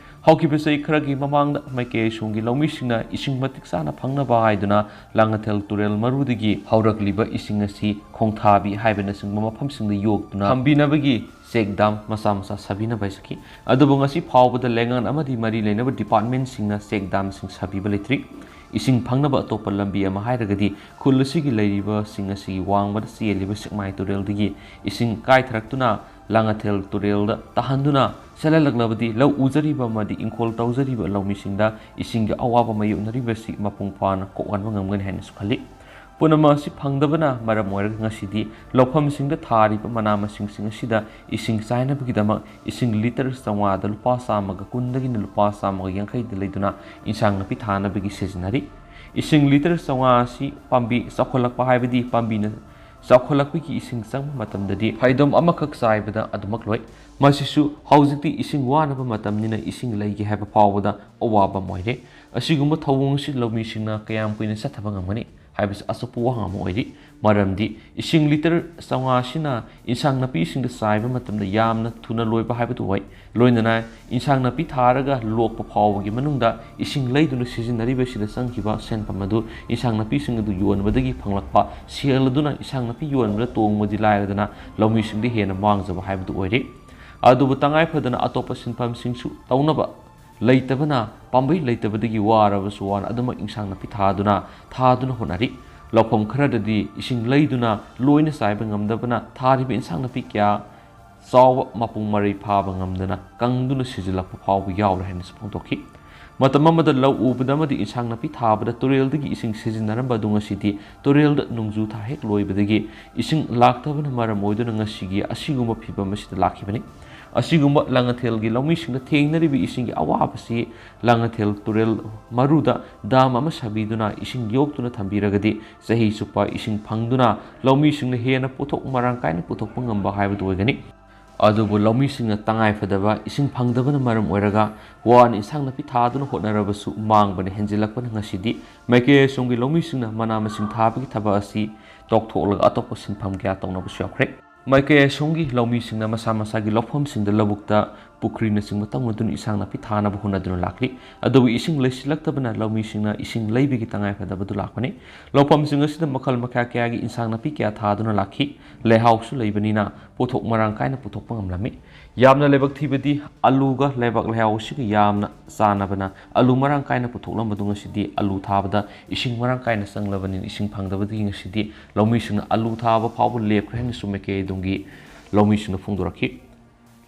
ꯍꯧꯈꯤꯕ ꯆꯍꯤ ꯈꯔꯒꯤ ꯃꯃꯥꯡꯗ ꯃꯥꯏꯀꯩ ꯑꯁꯣꯝꯒꯤ ꯂꯧꯃꯤꯁꯤꯡꯅ ꯏꯁꯤꯡ ꯃꯇꯤꯛ ꯆꯥꯅ ꯐꯪꯅꯕ ꯍꯥꯏꯗꯨꯅ ꯂꯥꯡꯉꯊꯦꯜ ꯇꯨꯔꯦꯜ ꯃꯔꯨꯗꯒꯤ ꯍꯧꯔꯛꯂꯤꯕ ꯏꯁꯤꯡ ꯑꯁꯤ ꯈꯣꯡꯊꯥꯕꯤ ꯍꯥꯏꯕꯅꯆꯤꯡꯕ ꯃꯐꯝꯁꯤꯡꯗ ꯌꯣꯛꯇꯨꯅ ꯊꯝꯕꯤꯅꯕꯒꯤ ꯆꯦꯛ ꯗꯥꯝ ꯃꯆꯥ ꯃꯆꯥ ꯁꯥꯕꯤꯅꯕ ꯍꯥꯏꯖꯈꯤ꯫ ꯑꯗꯨꯕꯨ ꯉꯁꯤ ꯐꯥꯎꯕꯗ ꯂꯩꯉꯥꯛ ꯑꯃꯗꯤ ꯃꯔꯤ ꯂꯩꯅꯕ ꯗꯤꯄꯥꯔꯠꯃꯦꯟꯁꯤꯡꯅ ꯆꯦꯛ ꯗꯥꯝꯁꯤꯡ ꯁꯥꯕꯤꯕ ꯂꯩꯇ꯭ꯔꯤ꯫ ꯏꯁꯤꯡ ꯐꯪꯅꯕ ꯑꯇꯣꯞꯄ ꯂꯝꯕꯤ ꯑꯃ ꯍꯥꯏꯔꯒꯗꯤ ꯈꯨꯜ ꯑꯁꯤꯒꯤ ꯂꯩꯔꯤꯕꯁꯤꯡ ꯑꯁꯤꯒꯤ ꯋꯥꯡꯃꯗ ꯆꯦꯜꯂꯤꯕ ꯁꯦꯛꯃꯥꯏ ꯇꯨꯔꯦꯜꯗꯒꯤ ꯏꯁꯤꯡ ꯀꯥꯏꯊꯔꯛꯇꯨꯅ ꯂꯥꯡꯉꯊꯦꯜ ꯇꯨꯔꯦꯜꯗ ꯇꯥꯍꯟꯗꯨꯅ ꯆꯦꯜꯍꯜꯂꯛꯂꯕꯗꯤ ꯂꯧ ꯎꯖꯔꯤꯕ ꯑꯃꯗꯤ ꯏꯪꯈꯣꯜ ꯇꯧꯖꯔꯤꯕ ꯂꯧꯃꯤꯁꯤꯡꯗ ꯏꯁꯤꯡꯒꯤ ꯑꯋꯥꯕ ꯃꯥꯌꯣꯛꯅꯔꯤꯕꯁꯤ ꯃꯄꯨꯡ ꯐꯥꯅ ꯀꯣꯛꯍꯟꯕ ꯉꯝꯒꯅꯤ ꯍꯥꯏꯅꯁꯨ ꯈꯜꯂꯤ꯫ ꯄꯨꯝꯅꯃꯛ ꯑꯁꯤ ꯐꯪꯗꯕꯅ ꯃꯔꯝ ꯑꯣꯏꯔꯒ ꯉꯁꯤꯗꯤ ꯂꯧꯐꯝꯁꯤꯡꯗ ꯊꯥꯔꯤꯕ ꯃꯅꯥ ꯃꯁꯤꯡꯁꯤꯡ ꯑꯁꯤꯗ ꯏꯁꯤꯡ ꯆꯥꯏꯅꯕꯒꯤꯗꯃꯛ ꯏꯁꯤꯡ ꯂꯤꯇꯔ ꯆꯥꯝꯃꯉꯥꯗ ꯂꯨꯄꯥ ꯆꯥꯝꯃꯒ ꯀꯨꯟꯗꯒꯤꯅ ꯂꯨꯄꯥ ꯆꯥꯝꯃꯒ ꯌꯥꯡꯈꯩꯗ ꯂꯩꯗꯨꯅ ꯏꯟꯁꯥꯡ ꯅꯥꯄꯤ ꯊꯥꯅꯕꯒꯤ ꯁꯤꯖꯤꯟꯅꯔꯤ꯫ ꯏꯁꯤꯡ ꯂꯤꯇꯔ ꯆꯥꯝꯃꯉꯥ ꯑꯁꯤ ꯄꯥꯝꯕꯤ ꯆꯥꯎꯈꯠꯂꯛꯄ ꯍꯥꯏꯕꯗꯤ ꯄꯥꯝꯕꯤꯅ ꯆꯥꯎꯈꯠꯂꯛꯄꯒꯤ ꯏꯁꯤꯡ ꯆꯪꯕ ꯃꯇꯝꯗꯗꯤ ꯐꯩꯗꯣꯝ ꯑꯃꯈꯛ ꯆꯥꯏꯕꯗ ꯑꯗꯨꯃꯛ ꯂꯣꯏ꯫ ꯃꯁꯤꯁꯨ ꯍꯧꯖꯤꯛꯇꯤ ꯏꯁꯤꯡ ꯋꯥꯅꯕ ꯃꯇꯝꯅꯤꯅ ꯏꯁꯤꯡ ꯂꯩꯒꯦ ꯍꯥꯏꯕ ꯐꯥꯎꯕꯗ ꯑꯋꯥꯕ ꯑꯃ ꯑꯣꯏꯔꯦ꯫ ꯑꯁꯤꯒꯨꯝꯕ ꯊꯧꯑꯣꯡ ꯑꯁꯤ ꯂꯧꯃꯤꯁꯤꯡꯅ ꯀꯌꯥꯝ ꯀꯨꯏꯅ ꯆꯠꯊꯕ ꯉꯝꯒꯅꯤ ꯍꯥꯏꯕꯁꯤ ꯑꯆꯧꯕ ꯋꯥꯍꯪ ꯑꯃ ꯑꯣꯏꯔꯤ꯫ ꯃꯔꯝꯗꯤ ꯏꯁꯤꯡ ꯂꯤꯇꯔ ꯆꯥꯝꯃꯉꯥ ꯑꯁꯤꯅ ꯏꯟꯁꯥꯡ ꯅꯥꯄꯤꯁꯤꯡꯗ ꯆꯥꯏꯕ ꯃꯇꯝꯗ ꯌꯥꯝꯅ ꯊꯨꯅ ꯂꯣꯏꯕ ꯍꯥꯏꯕꯗꯨ ꯑꯣꯏ꯫ ꯂꯣꯏꯅꯅ ꯏꯟꯁꯥꯡ ꯅꯥꯄꯤ ꯊꯥꯔꯒ ꯂꯣꯛꯄ ꯐꯥꯎꯕꯒꯤ ꯃꯅꯨꯡꯗ ꯏꯁꯤꯡ ꯂꯩꯗꯨꯅ ꯁꯤꯖꯤꯟꯅꯔꯤꯕꯁꯤꯗ ꯆꯪꯈꯤꯕ ꯁꯦꯟꯐꯝ ꯑꯗꯨ ꯏꯟꯁꯥꯡ ꯅꯥꯄꯤꯁꯤꯡ ꯑꯗꯨ ꯌꯣꯟꯕꯗꯒꯤ ꯐꯪꯂꯛꯄ ꯁꯦꯜ ꯑꯗꯨꯅ ꯏꯟꯁꯥꯡ ꯅꯥꯄꯤ ꯌꯣꯟꯕꯗ ꯇꯣꯡꯕꯗꯤ ꯂꯥꯏꯔꯗꯅ ꯂꯧꯃꯤꯁꯤꯡꯗ ꯍꯦꯟꯅ ꯃꯥꯡꯖꯕ ꯍꯥꯏꯕꯗꯨ ꯑꯣꯏꯔꯦ꯫ ꯑꯗꯨꯕꯨ ꯇꯉꯥꯏ ꯐꯗꯅ ꯑꯇꯣꯞꯄ ꯁꯤꯟꯐꯝꯁꯤꯡꯁꯨ ꯇꯧꯅꯕ ꯂꯩꯇꯕꯅ ꯄꯥꯝꯕꯩ ꯂꯩꯇꯕꯗꯒꯤ ꯋꯥꯔꯕꯁꯨ ꯋꯥꯅ ꯑꯗꯨꯃꯛ ꯏꯟꯁꯥꯡ ꯅꯥꯄꯤ ꯊꯥꯗꯨꯅ ꯊꯥꯗꯨꯅ ꯍꯣꯠꯅꯔꯤ꯫ ꯂꯧꯐꯝ ꯈꯔꯗꯗꯤ ꯏꯁꯤꯡ ꯂꯩꯗꯨꯅ ꯂꯣꯏꯅ ꯆꯥꯏꯕ ꯉꯝꯗꯕꯅ ꯊꯥꯔꯤꯕ ꯏꯟꯁꯥꯡ ꯅꯥꯄꯤ ꯀꯌꯥ ꯆꯥꯎꯕ ꯃꯄꯨꯡ ꯃꯔꯩ ꯐꯥꯕ ꯉꯝꯗꯅ ꯀꯪꯗꯨꯅ ꯁꯤꯖꯤꯜꯂꯛꯄ ꯐꯥꯎꯕ ꯌꯥꯎꯔꯦ ꯍꯥꯏꯅꯁꯨ ꯐꯣꯡꯗꯣꯛꯈꯤ꯫ ꯃꯇꯝ ꯑꯃꯗ ꯂꯧ ꯎꯕꯗ ꯑꯃꯗꯤ ꯏꯟꯁꯥꯡ ꯅꯥꯄꯤ ꯊꯥꯕꯗ ꯇꯨꯔꯦꯜꯗꯒꯤ ꯏꯁꯤꯡ ꯁꯤꯖꯤꯟꯅꯔꯝꯕ ꯑꯗꯨ ꯉꯁꯤꯗꯤ ꯇꯨꯔꯦꯜꯗ ꯅꯣꯡꯖꯨ ꯊꯥ ꯍꯦꯛ ꯂꯣꯏꯕꯗꯒꯤ ꯏꯁꯤꯡ ꯂꯥꯛꯇꯕꯅ ꯃꯔꯝ ꯑꯣꯏꯗꯨꯅ ꯉꯁꯤꯒꯤ ꯑꯁꯤꯒꯨꯝꯕ ꯐꯤꯕꯝ ꯑꯁꯤꯗ ꯂꯥꯛꯈꯤꯕꯅꯤ꯫ ꯑꯁꯤꯒꯨꯝꯕ ꯂꯥꯡꯉꯊꯦꯜꯒꯤ ꯂꯧꯃꯤꯁꯤꯡꯗ ꯊꯦꯡꯅꯔꯤꯕ ꯏꯁꯤꯡꯒꯤ ꯑꯋꯥꯕꯁꯤ ꯂꯥꯡꯉꯊꯦꯜ ꯇꯨꯔꯦꯜ ꯃꯔꯨꯗ ꯗꯥꯝ ꯑꯃ ꯁꯥꯕꯤꯗꯨꯅ ꯏꯁꯤꯡ ꯌꯣꯛꯇꯨꯅ ꯊꯝꯕꯤꯔꯒꯗꯤ ꯆꯍꯤ ꯆꯨꯞꯄ ꯏꯁꯤꯡ ꯐꯪꯗꯨꯅ ꯂꯧꯃꯤꯁꯤꯡꯅ ꯍꯦꯟꯅ ꯄꯣꯠꯊꯣꯛ ꯃꯔꯥꯡ ꯀꯥꯏꯅ ꯄꯨꯊꯣꯛꯄ ꯉꯝꯕ ꯍꯥꯏꯕꯗꯨ ꯑꯣꯏꯒꯅꯤ꯫ ꯑꯗꯨꯕꯨ ꯂꯧꯃꯤꯁꯤꯡꯅ ꯇꯉꯥꯏ ꯐꯗꯕ ꯏꯁꯤꯡ ꯐꯪꯗꯕꯅ ꯃꯔꯝ ꯑꯣꯏꯔꯒ ꯋꯥꯅ ꯏꯟꯁꯥꯡ ꯅꯥꯄꯤ ꯊꯥꯗꯨꯅ ꯍꯣꯠꯅꯔꯕꯁꯨ ꯃꯥꯡꯕꯅ ꯍꯦꯟꯖꯤꯜꯂꯛꯄꯅ ꯉꯁꯤꯗꯤ ꯃꯥꯏꯀꯩ ꯑꯁꯣꯝꯒꯤ ꯂꯧꯃꯤꯁꯤꯡꯅ ꯃꯅꯥ ꯃꯁꯤꯡ ꯊꯥꯕꯒꯤ ꯊꯕꯛ ꯑꯁꯤ ꯇꯣꯛꯊꯣꯛꯂꯒ ꯑꯇꯣꯞꯄ ꯁꯤꯟꯐꯝ ꯀꯌꯥ ꯇꯧꯅꯕꯁꯨ ꯌꯥꯎꯈ꯭ꯔꯦ꯫ ꯃꯥꯏꯀꯩ ꯑꯁꯣꯝꯒꯤ ꯂꯧꯃꯤꯁꯤꯡꯅ ꯃꯁꯥ ꯃꯁꯥꯒꯤ ꯂꯧꯐꯝꯁꯤꯡꯗ ꯂꯧꯕꯨꯛꯇ ꯄꯨꯈ꯭ꯔꯤꯅꯆꯤꯡꯕ ꯇꯧꯅꯗꯨꯅ ꯏꯟꯁꯥꯡ ꯅꯥꯄꯤ ꯊꯥꯅꯕ ꯍꯣꯠꯅꯗꯨꯅ ꯂꯥꯛꯂꯤ꯫ ꯑꯗꯨꯕꯨ ꯏꯁꯤꯡ ꯂꯩꯁꯤꯜꯂꯛꯇꯕꯅ ꯂꯧꯃꯤꯁꯤꯡꯅ ꯏꯁꯤꯡ ꯂꯩꯕꯒꯤ ꯇꯉꯥꯏꯐꯗꯕꯗꯨ ꯂꯥꯛꯄꯅꯤ꯫ ꯂꯧꯐꯝꯁꯤꯡ ꯑꯁꯤꯗ ꯃꯈꯜ ꯃꯈꯥ ꯀꯌꯥꯒꯤ ꯏꯟꯁꯥꯡ ꯅꯥꯄꯤ ꯀꯌꯥ ꯊꯥꯗꯨꯅ ꯂꯥꯛꯈꯤ꯫ ꯂꯩꯍꯥꯎꯁꯨ ꯂꯩꯕꯅꯤꯅ ꯄꯣꯠꯊꯣꯛ ꯃꯔꯥꯡ ꯀꯥꯏꯅ ꯄꯨꯊꯣꯛꯄ ꯉꯝꯂꯝꯃꯤ꯫ ꯌꯥꯝꯅ ꯂꯥꯏꯕꯛ ꯊꯤꯕꯗꯤ ꯑꯂꯨꯒ ꯂꯩꯕꯥꯛ ꯂꯩꯍꯥꯎ ꯑꯁꯤꯒ ꯌꯥꯝꯅ ꯆꯥꯟꯅꯕꯅ ꯑꯂꯨ ꯃꯔꯥꯡ ꯀꯥꯏꯅ ꯄꯨꯊꯣꯛꯂꯝꯕꯗꯨ ꯉꯁꯤꯗꯤ ꯑꯂꯨ ꯊꯥꯕꯗ ꯏꯁꯤꯡ ꯃꯔꯥꯡ ꯀꯥꯏꯅ ꯆꯪꯂꯕꯅꯤꯅ ꯏꯁꯤꯡ ꯐꯪꯗꯕꯗꯒꯤ ꯉꯁꯤꯗꯤ ꯂꯧꯃꯤꯁꯤꯡꯅ ꯑꯂꯨ ꯊꯥꯕ ꯐꯥꯎꯕ ꯂꯦꯞꯈ꯭ꯔꯦ ꯍꯥꯏꯅꯁꯨ ꯃꯥꯏꯀꯩ ꯑꯗꯨꯝꯒꯤ ꯂꯧꯃꯤꯁꯤꯡꯅ ꯐꯣꯡꯗꯣꯔꯛꯈꯤ꯫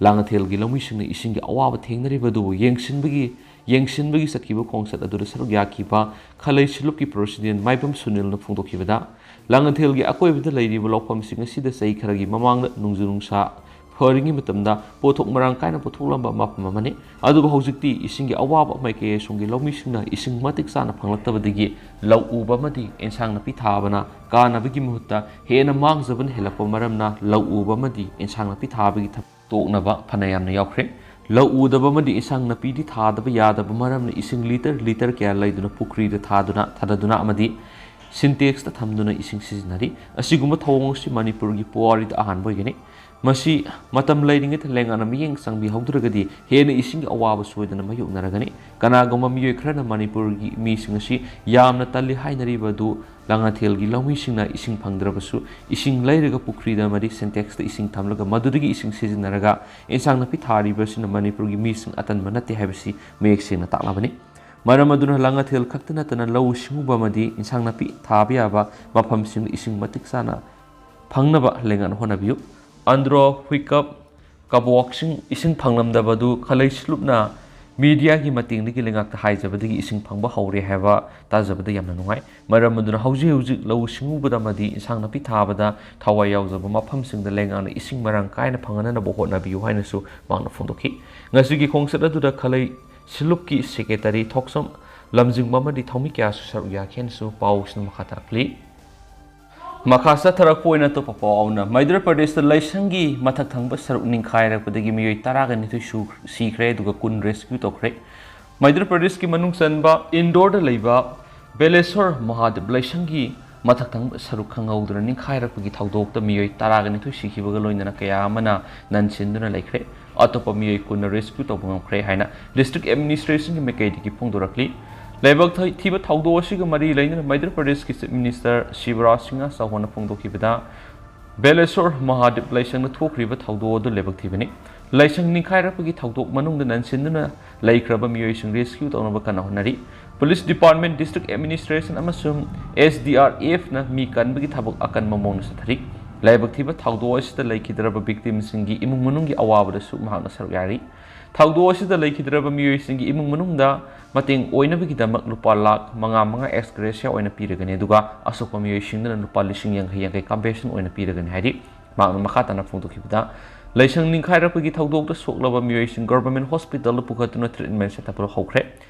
ꯂꯥꯡꯉꯊꯦꯜꯒꯤ ꯂꯧꯃꯤꯁꯤꯡꯅ ꯏꯁꯤꯡꯒꯤ ꯑꯋꯥꯕ ꯊꯦꯡꯅꯔꯤꯕ ꯑꯗꯨꯕꯨ ꯌꯦꯡꯁꯤꯟꯕꯒꯤ ꯌꯦꯡꯁꯤꯟꯕꯒꯤ ꯆꯠꯈꯤꯕ ꯈꯣꯡꯆꯠ ꯑꯗꯨꯗ ꯁꯔꯨꯛ ꯌꯥꯈꯤꯕ ꯈꯂꯩ ꯁꯤꯂꯨꯞꯀꯤ ꯄ꯭ꯔꯁꯤꯗꯦꯟ ꯃꯥꯏꯕꯝ ꯁꯨꯅꯤꯜꯅ ꯐꯣꯡꯗꯣꯛꯈꯤꯕꯗ, ꯂꯥꯡꯉꯊꯦꯜꯒꯤ ꯑꯀꯣꯏꯕꯗ ꯂꯩꯔꯤꯕ ꯂꯧꯐꯝꯁꯤꯡ ꯑꯁꯤꯗ ꯆꯍꯤ ꯈꯔꯒꯤ ꯃꯃꯥꯡꯗ ꯅꯣꯡꯖꯨ ꯅꯨꯡꯁꯥ ꯐꯔꯤꯉꯩ ꯃꯇꯝꯗ ꯄꯣꯠꯊꯣꯛ ꯃꯔꯥꯡ ꯀꯥꯏꯅ ꯄꯨꯊꯣꯛꯂꯝꯕ ꯃꯐꯝ ꯑꯃꯅꯤ꯫ ꯑꯗꯨꯕꯨ ꯍꯧꯖꯤꯛꯇꯤ ꯏꯁꯤꯡꯒꯤ ꯑꯋꯥꯕ ꯃꯥꯏꯀꯩ ꯑꯁꯣꯝꯒꯤ ꯂꯧꯃꯤꯁꯤꯡꯅ ꯏꯁꯤꯡ ꯃꯇꯤꯛ ꯆꯥꯅ ꯐꯪꯂꯛꯇꯕꯗꯒꯤ ꯂꯧ ꯎꯕ ꯑꯃꯗꯤ ꯏꯟꯁꯥꯡ ꯅꯥꯄꯤ ꯊꯥꯕꯅ ꯀꯥꯟꯅꯕꯒꯤ ꯃꯍꯨꯠꯇ ꯍꯦꯟꯅ ꯃꯥꯡꯖꯕꯅ ꯍꯦꯜꯂꯛꯄ ꯃꯔꯝꯅ ꯂꯧ ꯎꯕ ꯑꯃꯗꯤ ꯏꯟꯁꯥꯡ ꯅꯥꯄꯤ ꯊꯥꯕꯒꯤ ꯊꯕꯛ ꯇꯣꯛꯅꯕ ꯐꯅ ꯌꯥꯝꯅ ꯌꯥꯎꯈ꯭ꯔꯦ꯫ ꯂꯧ ꯎꯗꯕ ꯑꯃꯗꯤ ꯏꯟꯁꯥꯡ ꯅꯥꯄꯤꯗꯤ ꯊꯥꯗꯕ ꯌꯥꯗꯕ ꯃꯔꯝꯅ ꯏꯁꯤꯡ ꯂꯤꯇꯔ ꯂꯤꯇꯔ ꯀꯌꯥ ꯂꯩꯗꯨꯅ ꯄꯨꯈ꯭ꯔꯤꯗ ꯊꯥꯗꯨꯅ, ꯊꯥꯗꯗꯨꯅ ꯑꯃꯗꯤ ꯁꯤꯟꯇꯦꯛꯁꯇ ꯊꯝꯗꯨꯅ ꯏꯁꯤꯡ ꯁꯤꯖꯤꯟꯅꯔꯤ꯫ ꯑꯁꯤꯒꯨꯝꯕ ꯊꯧꯑꯣꯡ ꯑꯁꯤ ꯃꯅꯤꯄꯨꯔꯒꯤ ꯄꯨꯋꯥꯔꯤꯗ ꯑꯍꯥꯟꯕ ꯑꯣꯏꯒꯅꯤ꯫ ꯃꯁꯤ ꯃꯇꯝ ꯂꯩꯔꯤꯉꯩꯗ ꯂꯩꯉꯥꯛꯅ ꯃꯤꯠꯌꯦꯡ ꯆꯪꯕꯤꯍꯧꯗ꯭ꯔꯒꯗꯤ ꯍꯦꯟꯅ ꯏꯁꯤꯡꯒꯤ ꯑꯋꯥꯕ ꯁꯣꯏꯗꯅ ꯃꯥꯌꯣꯛꯅꯔꯒꯅꯤ꯫ ꯀꯅꯥꯒꯨꯝꯕ ꯃꯤꯑꯣꯏ ꯈꯔꯅ ꯃꯅꯤꯄꯨꯔꯒꯤ ꯃꯤꯁꯤꯡ ꯑꯁꯤ ꯌꯥꯝꯅ ꯇꯜꯂꯤ ꯍꯥꯏꯅꯔꯤꯕ ꯑꯗꯨ ꯂꯥꯡꯉꯊꯦꯜꯒꯤ ꯂꯧꯃꯤꯁꯤꯡꯅ ꯏꯁꯤꯡ ꯐꯪꯗ꯭ꯔꯕꯁꯨ ꯏꯁꯤꯡ ꯂꯩꯔꯒ ꯄꯨꯈ꯭ꯔꯤꯗ ꯑꯃꯗꯤ ꯁꯤꯟꯇꯦꯛꯁꯇ ꯏꯁꯤꯡ ꯊꯝꯂꯒ ꯃꯗꯨꯗꯒꯤ ꯏꯁꯤꯡ ꯁꯤꯖꯤꯟꯅꯔꯒ ꯏꯟꯁꯥꯡ ꯅꯥꯄꯤ ꯊꯥꯔꯤꯕ ꯑꯁꯤꯅ ꯃꯅꯤꯄꯨꯔꯒꯤ ꯃꯤꯁꯤꯡ ꯑꯇꯟꯕ ꯅꯠꯇꯦ ꯍꯥꯏꯕꯁꯤ ꯃꯌꯦꯛ ꯁꯦꯡꯅ ꯇꯥꯛꯂꯕꯅꯤ꯫ ꯃꯔꯝ ꯑꯗꯨꯅ ꯂꯥꯡꯉꯊꯦꯜ ꯈꯛꯇ ꯅꯠꯇꯅ ꯂꯧꯎ ꯁꯤꯡꯎꯕ ꯑꯃꯗꯤ ꯏꯟꯁꯥꯡ ꯅꯥꯄꯤ ꯊꯥꯕ ꯌꯥꯕ ꯃꯐꯝꯁꯤꯡꯗ ꯏꯁꯤꯡ ꯃꯇꯤꯛ ꯆꯥꯅ ꯐꯪꯅꯕ ꯂꯩꯉꯥꯛꯅ ꯍꯣꯠꯅꯕꯤꯌꯨ꯫ ꯑꯟꯗ꯭ꯔꯣ, ꯍꯨꯏꯀꯞ, ꯀꯕꯣꯛꯁꯤꯡ ꯏꯁꯤꯡ ꯐꯪꯂꯝꯗꯕꯗꯨ ꯈꯂꯩ ꯁꯤꯂꯨꯞꯅ ꯃꯤꯗꯤꯌꯥꯒꯤ ꯃꯇꯦꯡꯗꯒꯤ ꯂꯩꯉꯥꯛꯇ ꯍꯥꯏꯖꯕꯗꯒꯤ ꯏꯁꯤꯡ ꯐꯪꯕ ꯍꯧꯔꯦ ꯍꯥꯏꯕ ꯇꯥꯖꯕꯗ ꯌꯥꯝꯅ ꯅꯨꯡꯉꯥꯏ꯫ ꯃꯔꯝ ꯑꯗꯨꯅ ꯍꯧꯖꯤꯛ ꯍꯧꯖꯤꯛ ꯂꯧꯎ ꯁꯤꯡꯎꯕꯗ ꯑꯃꯗꯤ ꯏꯟꯁꯥꯡ ꯅꯥꯄꯤ ꯊꯥꯕꯗ ꯊꯋꯥꯏ ꯌꯥꯎꯖꯕ ꯃꯐꯝꯁꯤꯡꯗ ꯂꯩꯉꯥꯛꯅ ꯏꯁꯤꯡ ꯃꯔꯥꯡ ꯀꯥꯏꯅ ꯐꯪꯍꯟꯅꯕ ꯍꯣꯠꯅꯕꯤꯌꯨ ꯍꯥꯏꯅꯁꯨ ꯃꯍꯥꯛꯅ ꯐꯣꯡꯗꯣꯛꯈꯤ꯫ ꯉꯁꯤꯒꯤ ꯈꯣꯡꯆꯠ ꯑꯗꯨꯗ ꯈꯂꯩ ꯁꯤꯂꯨꯞꯀꯤ ꯁꯦꯀ꯭ꯔꯦꯇꯔꯤ ꯊꯣꯛꯆꯝ ꯂꯝꯖꯤꯡꯕ ꯑꯃꯗꯤ ꯊꯧꯃꯤ ꯀꯌꯥꯁꯨ ꯁꯔꯨꯛ ꯌꯥꯈꯤ ꯍꯥꯏꯅꯁꯨ ꯄꯥꯎꯁꯤꯅ ꯃꯈꯥ ꯇꯥꯔꯛꯂꯤ꯫ ꯃꯈꯥ ꯆꯠꯊꯔꯛꯄ ꯑꯣꯏꯅ ꯑꯇꯣꯞꯄ ꯄꯥꯎ ꯑꯃꯅ, ꯃꯩꯗ꯭ꯔ ꯄ꯭ꯔꯗꯦꯁꯇ ꯂꯩꯁꯪꯒꯤ ꯃꯊꯛ ꯊꯪꯕ ꯁꯔꯨꯛ ꯅꯤꯡꯈꯥꯏꯔꯛꯄꯗꯒꯤ ꯃꯤꯑꯣꯏ ꯇꯔꯥꯒ ꯅꯤꯊꯣꯏ ꯁꯨ-, ꯁꯤꯈ꯭ꯔꯦ, ꯑꯗꯨꯒ ꯀꯨꯟ ꯔꯦꯁꯀ꯭ꯌꯨ ꯇꯧꯈ꯭ꯔꯦ꯫ ꯃꯩꯗ꯭ꯔ ꯄ꯭ꯔꯗꯦꯁꯀꯤ ꯃꯅꯨꯡ ꯆꯟꯕ ꯏꯟꯗꯣꯔꯗ ꯂꯩꯕ ꯕꯦꯂꯦꯁꯣꯔ ꯃꯍꯥꯗꯦꯕ ꯂꯩꯁꯪꯒꯤ ꯃꯊꯛ ꯊꯪꯕ ꯁꯔꯨꯛ ꯈꯪꯍꯧꯗꯅ ꯅꯤꯡꯈꯥꯏꯔꯛꯄꯒꯤ ꯊꯧꯗꯣꯛꯇ ꯃꯤꯑꯣꯏ ꯇꯔꯥꯒ ꯅꯤꯊꯣꯏ ꯁꯤꯈꯤꯕꯒ ꯂꯣꯏꯅꯅ ꯀꯌꯥ ꯑꯃꯅ ꯅꯟꯁꯤꯟꯗꯨꯅ ꯂꯩꯈ꯭ꯔꯦ꯫ ꯑꯇꯣꯞꯄ ꯃꯤꯑꯣꯏ ꯀꯨꯟꯅ rescue ꯇꯧꯕ ꯉꯝꯈ꯭ꯔꯦ ꯍꯥꯏꯅ district administrationꯒꯤ ꯃꯥꯏꯀꯩꯗꯒꯤ ꯐꯣꯡꯗꯣꯔꯛꯂꯤ꯫ ꯂꯥꯏꯕꯛ ꯊ-, ꯊꯤꯕ ꯊꯧꯗꯣꯛ ꯑꯁꯤꯒ ꯃꯔꯤ ꯂꯩꯅꯅ ꯃꯩꯙ꯭ꯔ ꯄ꯭ꯔꯗꯦꯁꯀꯤ Chief Minister ꯁꯤꯕꯔꯥꯖ ꯁꯤꯡꯍ ꯆꯧꯍꯥꯟꯅ ꯐꯣꯡꯗꯣꯛꯈꯤꯕꯗ, ꯕꯦꯂꯦꯁꯣꯔ ꯃꯍꯥꯗꯦꯕ ꯂꯥꯏꯁꯪꯗ ꯊꯣꯛꯈ꯭ꯔꯤꯕ ꯊꯧꯗꯣꯛ ꯑꯗꯨ ꯂꯥꯏꯕꯛ ꯊꯤꯕꯅꯤ꯫ ꯂꯥꯏꯁꯪ ꯅꯤꯡꯈꯥꯏꯔꯛꯄꯒꯤ ꯊꯧꯗꯣꯛ ꯃꯅꯨꯡꯗ ꯅꯟꯁꯤꯟꯗꯨꯅ ꯂꯩꯈ꯭ꯔꯕ ꯃꯤꯑꯣꯏꯁꯤꯡ rescue ꯇꯧꯅꯕ ꯀꯟꯅ ꯍꯣꯠꯅꯔꯤ꯫ Police Department, District Administration ꯑꯃꯁꯨꯡ S D R Fꯅ ꯃꯤ ꯀꯟꯕꯒꯤ ꯊꯕꯛ ꯑꯀꯟꯕ ꯃꯑꯣꯡꯗ ꯆꯠꯊꯔꯤ꯫ ꯂꯥꯏꯕꯛ ꯊꯤꯕ ꯊꯧꯗꯣꯛ ꯑꯁꯤꯗ ꯂꯩꯈꯤꯗ꯭ꯔꯕ victimꯁꯤꯡꯒꯤ ꯏꯃꯨꯡ ꯃꯅꯨꯡꯒꯤ ꯑꯋꯥꯕꯗꯁꯨ ꯃꯍꯥꯛꯅ ꯁꯔꯨꯛ ꯌꯥꯔꯤ꯫ ꯊꯧꯗꯣꯛ ꯑꯁꯤꯗ ꯂꯩꯈꯤꯗ꯭ꯔꯕ ꯃꯤꯑꯣꯏꯁꯤꯡꯒꯤ ꯏꯃꯨꯡ ꯃꯅꯨꯡꯗ ꯃꯇꯦꯡ ꯑꯣꯏꯅꯕꯒꯤꯗꯃꯛ ꯂꯨꯄꯥ ꯂꯥꯈ ꯃꯉꯥ ꯃꯉꯥ ex gratia ꯑꯣꯏꯅ ꯄꯤꯔꯒꯅꯤ, ꯑꯗꯨꯒ ꯑꯁꯣꯛꯄ ꯃꯤꯑꯣꯏꯁꯤꯡꯗꯨꯅ ꯂꯨꯄꯥ ꯂꯤꯁꯤꯡ ꯌꯥꯡꯈꯩ ꯌꯥꯡꯈꯩ compensation ꯑꯣꯏꯅ ꯄꯤꯔꯒꯅꯤ ꯍꯥꯏꯔꯤ꯫ ꯃꯍꯥꯛꯅ ꯃꯈꯥ ꯇꯥꯅ ꯐꯣꯡꯗꯣꯛꯈꯤꯕꯗ, ꯂꯥꯏꯁꯪ ꯅꯤꯡꯈꯥꯏꯔꯛꯄꯒꯤ ꯊꯧꯗꯣꯛꯇ ꯁꯣꯛꯂꯕ ꯃꯤꯑꯣꯏꯁꯤꯡ government hospitalꯗ ꯄꯨꯈꯠꯇꯨꯅ treatment ꯆꯠꯊꯕ ꯍꯧꯈ꯭ꯔꯦ꯫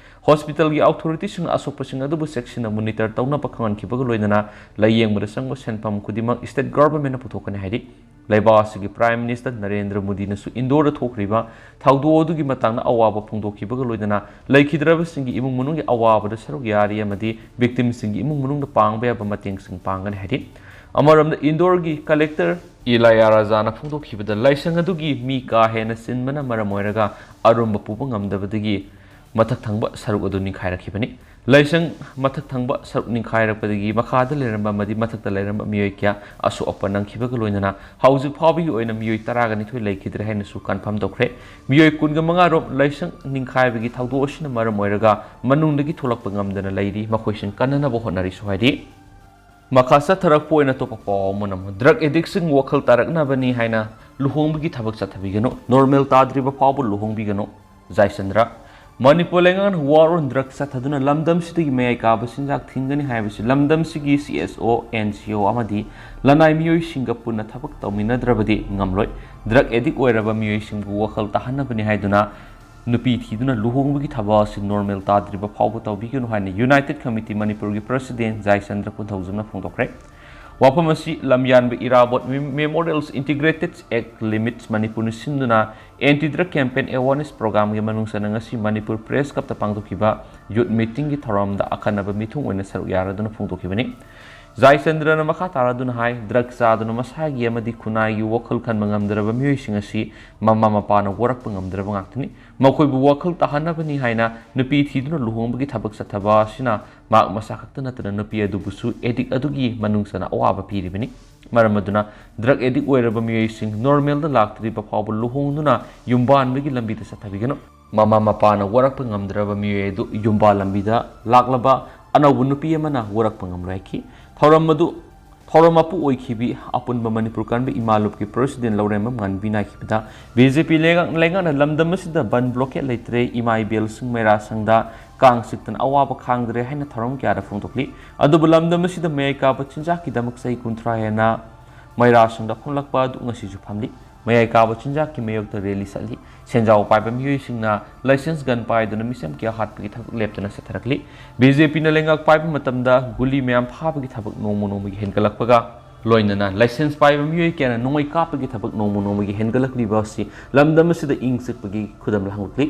Hospitalꯒꯤ authorityꯁꯤꯡꯅ ꯑꯁꯣꯛꯄꯁꯤꯡ ꯑꯗꯨꯕꯨ ꯆꯦꯛꯁꯤꯟꯅ monitor ꯇꯧꯅꯕ ꯈꯪꯍꯟꯈꯤꯕꯒ ꯂꯣꯏꯅꯅ ꯂꯥꯌꯦꯡꯕꯗ ꯆꯪꯕ ꯁꯦꯟꯐꯝ ꯈꯨꯗꯤꯡꯃꯛ state governmentꯅ ꯄꯨꯊꯣꯛꯀꯅꯤ ꯍꯥꯏꯔꯤ꯫ ꯂꯩꯕꯥꯛ ꯑꯁꯤꯒꯤ Prime Minister ꯅꯔꯦꯟꯗ꯭ꯔ ꯃꯣꯗꯤꯅꯁꯨ ꯏꯟꯗꯣꯔꯗ ꯊꯣꯛꯈ꯭ꯔꯤꯕ ꯊꯧꯗꯣꯛ ꯑꯗꯨꯒꯤ ꯃꯇꯥꯡꯗ ꯑꯋꯥꯕ ꯐꯣꯡꯗꯣꯛꯈꯤꯕꯒ ꯂꯣꯏꯅꯅ ꯂꯩꯈꯤꯗ꯭ꯔꯕꯁꯤꯡꯒꯤ ꯏꯃꯨꯡ ꯃꯅꯨꯡꯒꯤ ꯑꯋꯥꯕꯗ ꯁꯔꯨꯛ ꯌꯥꯔꯤ ꯑꯃꯗꯤ victimꯁꯤꯡꯒꯤ ꯏꯃꯨꯡ ꯃꯅꯨꯡꯗ ꯄꯥꯡꯕ ꯌꯥꯕ ꯃꯇꯦꯡꯁꯤꯡ ꯄꯥꯡꯒꯅꯤ ꯍꯥꯏꯔꯤ꯫ ꯑꯃꯔꯣꯝꯗ ꯏꯟꯗꯣꯔꯒꯤ collector ꯏꯂꯥꯌꯥ ꯔꯥꯖꯥꯅ ꯐꯣꯡꯗꯣꯛꯈꯤꯕꯗ, ꯂꯥꯏꯁꯪ ꯑꯗꯨꯒꯤ ꯃꯤ ꯀꯥ ꯍꯦꯟꯅ ꯆꯤꯟꯕꯅ ꯃꯔꯝ ꯑꯣꯏꯔꯒ ꯑꯔꯨꯝꯕ ꯄꯨꯕ ꯉꯝꯗꯕꯗꯒꯤ ꯃꯊꯛ ꯊꯪꯕ ꯁꯔꯨꯛ ꯑꯗꯨ ꯅꯤꯡꯈꯥꯏꯔꯛꯈꯤꯕꯅꯤ꯫ ꯂꯥꯏꯁꯪ ꯃꯊꯛ ꯊꯪꯕ ꯁꯔꯨꯛ ꯅꯤꯡꯈꯥꯏꯔꯛꯄꯗꯒꯤ ꯃꯈꯥꯗ ꯂꯩꯔꯝꯕ ꯑꯃꯗꯤ ꯃꯊꯛꯇ ꯂꯩꯔꯝꯕ ꯃꯤꯑꯣꯏ ꯀꯌꯥ ꯑꯁꯣꯛ ꯑꯄꯟ ꯅꯪꯈꯤꯕꯒ ꯂꯣꯏꯅꯅ ꯍꯧꯖꯤꯛ ꯐꯥꯎꯕꯒꯤ ꯑꯣꯏꯅ ꯃꯤꯑꯣꯏ ꯇꯔꯥꯒ ꯅꯤꯊꯣꯏ ꯂꯩꯈꯤꯗ꯭ꯔꯦ ꯍꯥꯏꯅꯁꯨ confirm ꯇꯧꯈ꯭ꯔꯦ꯫ ꯃꯤꯑꯣꯏ ꯀꯨꯟꯒ ꯃꯉꯥ ꯔꯣꯝ ꯂꯥꯏꯁꯪ ꯅꯤꯡꯈꯥꯏꯕꯒꯤ ꯊꯧꯗꯣꯛ ꯑꯁꯤꯅ ꯃꯔꯝ ꯑꯣꯏꯔꯒ ꯃꯅꯨꯡꯗꯒꯤ ꯊꯣꯛꯂꯛꯄ ꯉꯝꯗꯅ ꯂꯩꯔꯤ, ꯃꯈꯣꯏꯁꯤꯡ ꯀꯟꯅꯅꯕ ꯍꯣꯠꯅꯔꯤꯁꯨ ꯍꯥꯏꯔꯤ꯫ ꯃꯈꯥ ꯆꯠꯊꯔꯛꯄ ꯑꯣꯏꯅ ꯑꯇꯣꯞꯄ ꯄꯥꯎ ꯑꯃꯅ ꯑꯃꯨꯛ drug addictꯁꯤꯡ ꯋꯥꯈꯜ ꯇꯥꯔꯛꯅꯕꯅꯤ ꯍꯥꯏꯅ ꯂꯨꯍꯣꯡꯕꯒꯤ ꯊꯕꯛ ꯆꯠꯊꯕꯤꯒꯅꯨ, normal ꯇꯥꯗ꯭ꯔꯤꯕ ꯐꯥꯎꯕ ꯂꯨꯍꯣꯡꯕꯤꯒꯅꯨ꯫ ꯖꯥꯏꯆꯟꯗ꯭ꯔ꯫ ꯃꯅꯤꯄꯨꯔ ꯂꯩꯉꯥꯛꯅ war on drugs ꯆꯠꯊꯗꯨꯅ ꯂꯝꯗꯝꯁꯤꯗꯒꯤ ꯃꯌꯥꯏ ꯀꯥꯕ ꯆꯤꯟꯖꯥꯛ ꯊꯤꯡꯒꯅꯤ ꯍꯥꯏꯕꯁꯤ ꯂꯝꯗꯝꯁꯤꯒꯤ C S O, N G O ꯑꯃꯗꯤ ꯂꯅꯥꯏ ꯃꯤꯑꯣꯏꯁꯤꯡꯒ ꯄꯨꯟꯅ ꯊꯕꯛ ꯇꯧꯃꯤꯟꯅꯗ꯭ꯔꯕꯗꯤ ꯉꯝꯂꯣꯏ꯫ Drug addict ꯑꯣꯏꯔꯕ ꯃꯤꯑꯣꯏꯁꯤꯡꯕꯨ ꯋꯥꯈꯜ ꯇꯥꯍꯟꯅꯕꯅꯤ ꯍꯥꯏꯗꯨꯅ ꯅꯨꯄꯤ ꯊꯤꯗꯨꯅ ꯂꯨꯍꯣꯡꯕꯒꯤ ꯊꯕꯛ ꯑꯁꯤ normal ꯇꯥꯗ꯭ꯔꯤꯕ ꯐꯥꯎꯕ ꯇꯧꯕꯤꯒꯅꯨ ꯍꯥꯏꯅ United Committee ꯃꯅꯤꯄꯨꯔꯒꯤ President ꯖꯥꯏꯆꯟꯗ꯭ꯔ ꯀꯣꯟꯊꯧꯖꯝꯅ ꯐꯣꯡꯗꯣꯛꯈ꯭ꯔꯦ꯫ ꯋꯥꯐꯝ ꯑꯁꯤ ꯂꯝꯌꯥꯟꯕ ꯏꯔꯥꯕꯣꯠ Memorials Integrated Act Limits ꯃꯅꯤꯄꯨꯔꯅ ꯁꯤꯟꯗꯨꯅ Anti Drug Campaign Awareness Programꯒꯤ ꯃꯅꯨꯡ ꯆꯟꯅ ꯉꯁꯤ ꯃꯅꯤꯄꯨꯔ Press Clubꯇ ꯄꯥꯡꯊꯣꯛꯈꯤꯕ youth meetingꯒꯤ ꯊꯧꯔꯝꯗ ꯑꯈꯟꯅꯕ ꯃꯤꯊꯨꯡ ꯑꯣꯏꯅ ꯁꯔꯨꯛ ꯌꯥꯔꯗꯨꯅ ꯐꯣꯡꯗꯣꯛꯈꯤꯕꯅꯤ꯫ ꯖꯥꯏꯆꯟꯗ꯭ꯔꯅ ꯃꯈꯥ ꯇꯥꯔꯗꯨꯅ ꯍꯥꯏ, ꯗ꯭ꯔꯒ ꯆꯥꯗꯨꯅ ꯃꯁꯥꯒꯤ ꯑꯃꯗꯤ ꯈꯨꯟꯅꯥꯏꯒꯤ ꯋꯥꯈꯜ ꯈꯟꯕ ꯉꯝꯗ꯭ꯔꯕ ꯃꯤꯑꯣꯏꯁꯤꯡ ꯑꯁꯤ ꯃꯃꯥ ꯃꯄꯥꯅ ꯋꯥꯔꯛꯄ ꯉꯝꯗ꯭ꯔꯕ ꯉꯥꯛꯇꯅꯤ꯫ ꯃꯈꯣꯏꯕꯨ ꯋꯥꯈꯜ ꯇꯥꯍꯟꯅꯕꯅꯤ ꯍꯥꯏꯅ ꯅꯨꯄꯤ ꯊꯤꯗꯨꯅ ꯂꯨꯍꯣꯡꯕꯒꯤ ꯊꯕꯛ ꯆꯠꯊꯕ ꯑꯁꯤꯅ ꯃꯍꯥꯛ ꯃꯁꯥ ꯈꯛꯇ ꯅꯠꯇꯅ ꯅꯨꯄꯤ ꯑꯗꯨꯕꯨꯁꯨ ꯑꯦꯗꯤꯛ ꯑꯗꯨꯒꯤ ꯃꯅꯨꯡ ꯆꯟꯅ ꯑꯋꯥꯕ ꯄꯤꯔꯤꯕꯅꯤ꯫ ꯃꯔꯝ ꯑꯗꯨꯅ ꯗ꯭ꯔꯒ ꯑꯦꯗꯤꯛ ꯑꯣꯏꯔꯕ ꯃꯤꯑꯣꯏꯁꯤꯡ ꯅꯣꯔꯃꯦꯜꯗ ꯂꯥꯛꯇ꯭ꯔꯤꯕ ꯐꯥꯎꯕ ꯂꯨꯍꯣꯡꯗꯨꯅ ꯌꯨꯝꯕꯥꯟꯕꯒꯤ ꯂꯝꯕꯤꯗ ꯆꯠꯊꯕꯤꯒꯅꯨ꯫ ꯃꯃꯥ ꯃꯄꯥꯅ ꯋꯥꯔꯛꯄ ꯉꯝꯗ꯭ꯔꯕ ꯃꯤꯑꯣꯏ ꯑꯗꯨ ꯌꯨꯝꯕꯥꯟ ꯂꯝꯕꯤꯗ ꯂꯥꯛꯂꯕ ꯑꯅꯧꯕ ꯅꯨꯄꯤ ꯑꯃꯅ ꯋꯥꯔꯛꯄ ꯉꯝꯂꯣꯏ ꯍꯥꯏꯈꯤ꯫ ꯊꯧꯔꯝ ꯑꯗꯨ ꯊꯧꯔꯝ ꯃꯄꯨ ꯑꯣꯏꯈꯤꯕꯤ ꯑꯄꯨꯟꯕ ꯃꯅꯤꯄꯨꯔ ꯀꯥꯡꯂꯨꯞ ꯏꯃꯥ ꯂꯨꯞꯀꯤ ꯄ꯭ꯔꯦꯁꯤꯗꯦꯟ ꯂꯧꯔꯦꯝꯕꯝ ꯉꯥꯟꯕꯤꯅ ꯍꯥꯏꯈꯤꯕꯗ, ꯕꯤ ꯖꯦ ꯄꯤ ꯂꯩꯉꯥꯛ-, ꯂꯩꯉꯥꯛꯅ ꯂꯝꯗꯝ ꯑꯁꯤꯗ ꯕꯟ ꯕ꯭ꯂꯣꯀꯦꯠ ꯂꯩꯇ꯭ꯔꯦ, ꯏꯃꯥ ꯏꯕꯦꯜꯁꯤꯡ ꯃꯩꯔꯥ ꯁꯪꯗ ꯀꯥꯡ ꯆꯤꯛꯇꯅ ꯑꯋꯥꯕ ꯈꯥꯡꯗ꯭ꯔꯦ ꯍꯥꯏꯅ ꯊꯧꯔꯝ ꯀꯌꯥꯗ ꯐꯣꯡꯗꯣꯛꯂꯤ꯫ ꯑꯗꯨꯕꯨ ꯂꯝꯗꯝ ꯑꯁꯤꯗ ꯃꯌꯥꯏ ꯀꯥꯕ ꯆꯤꯟꯖꯥꯛꯀꯤꯗꯃꯛ ꯆꯍꯤ ꯀꯨꯟꯊ꯭ꯔꯥ ꯍꯦꯟꯅ ꯃꯩꯔꯥ ꯁꯪꯗ ꯐꯝꯂꯛꯄ ꯑꯗꯨ ꯉꯁꯤꯁꯨ ꯐꯝꯂꯤ꯫ ꯃꯌꯥꯏ ꯀꯥꯕ ꯆꯤꯟꯖꯥꯛꯀꯤ ꯃꯥꯌꯣꯛꯇ ꯔꯦꯂꯤ ꯆꯠꯂꯤ꯫ ꯁꯦꯟꯖꯥꯎ ꯄꯥꯏꯕ ꯃꯤꯑꯣꯏꯁꯤꯡꯅ ꯂꯥꯏꯁꯦꯟꯁ ꯒꯟ ꯄꯥꯏꯗꯨꯅ ꯃꯤꯁꯦꯝ ꯀꯌꯥ ꯍꯥꯠꯄꯒꯤ ꯊꯕꯛ ꯂꯦꯞꯇꯅ ꯆꯠꯊꯔꯛꯂꯤ꯫ ꯕꯤ ꯖꯦ ꯄꯤꯅ ꯂꯩꯉꯥꯛ ꯄꯥꯏꯕ ꯃꯇꯝꯗ ꯒꯨꯂꯤ ꯃꯌꯥꯝ ꯐꯥꯕꯒꯤ ꯊꯕꯛ ꯅꯣꯡꯃ ꯅꯣꯡꯃꯒꯤ ꯍꯦꯟꯒꯠꯂꯛꯄꯒ ꯂꯣꯏꯅꯅ ꯂꯥꯏꯁꯦꯟꯁ ꯄꯥꯏꯕ ꯃꯤꯑꯣꯏ ꯀꯌꯥꯅ ꯅꯣꯡꯃꯩ ꯀꯥꯞꯄꯒꯤ ꯊꯕꯛ ꯅꯣꯡꯃ ꯅꯣꯡꯃꯒꯤ ꯍꯦꯟꯒꯠꯂꯛꯂꯤꯕ ꯑꯁꯤ ꯂꯝꯗꯝ ꯑꯁꯤꯗ ꯏꯪ ꯆꯤꯛꯄꯒꯤ ꯈꯨꯗꯝ ꯂꯥꯡꯂꯛꯂꯤ꯫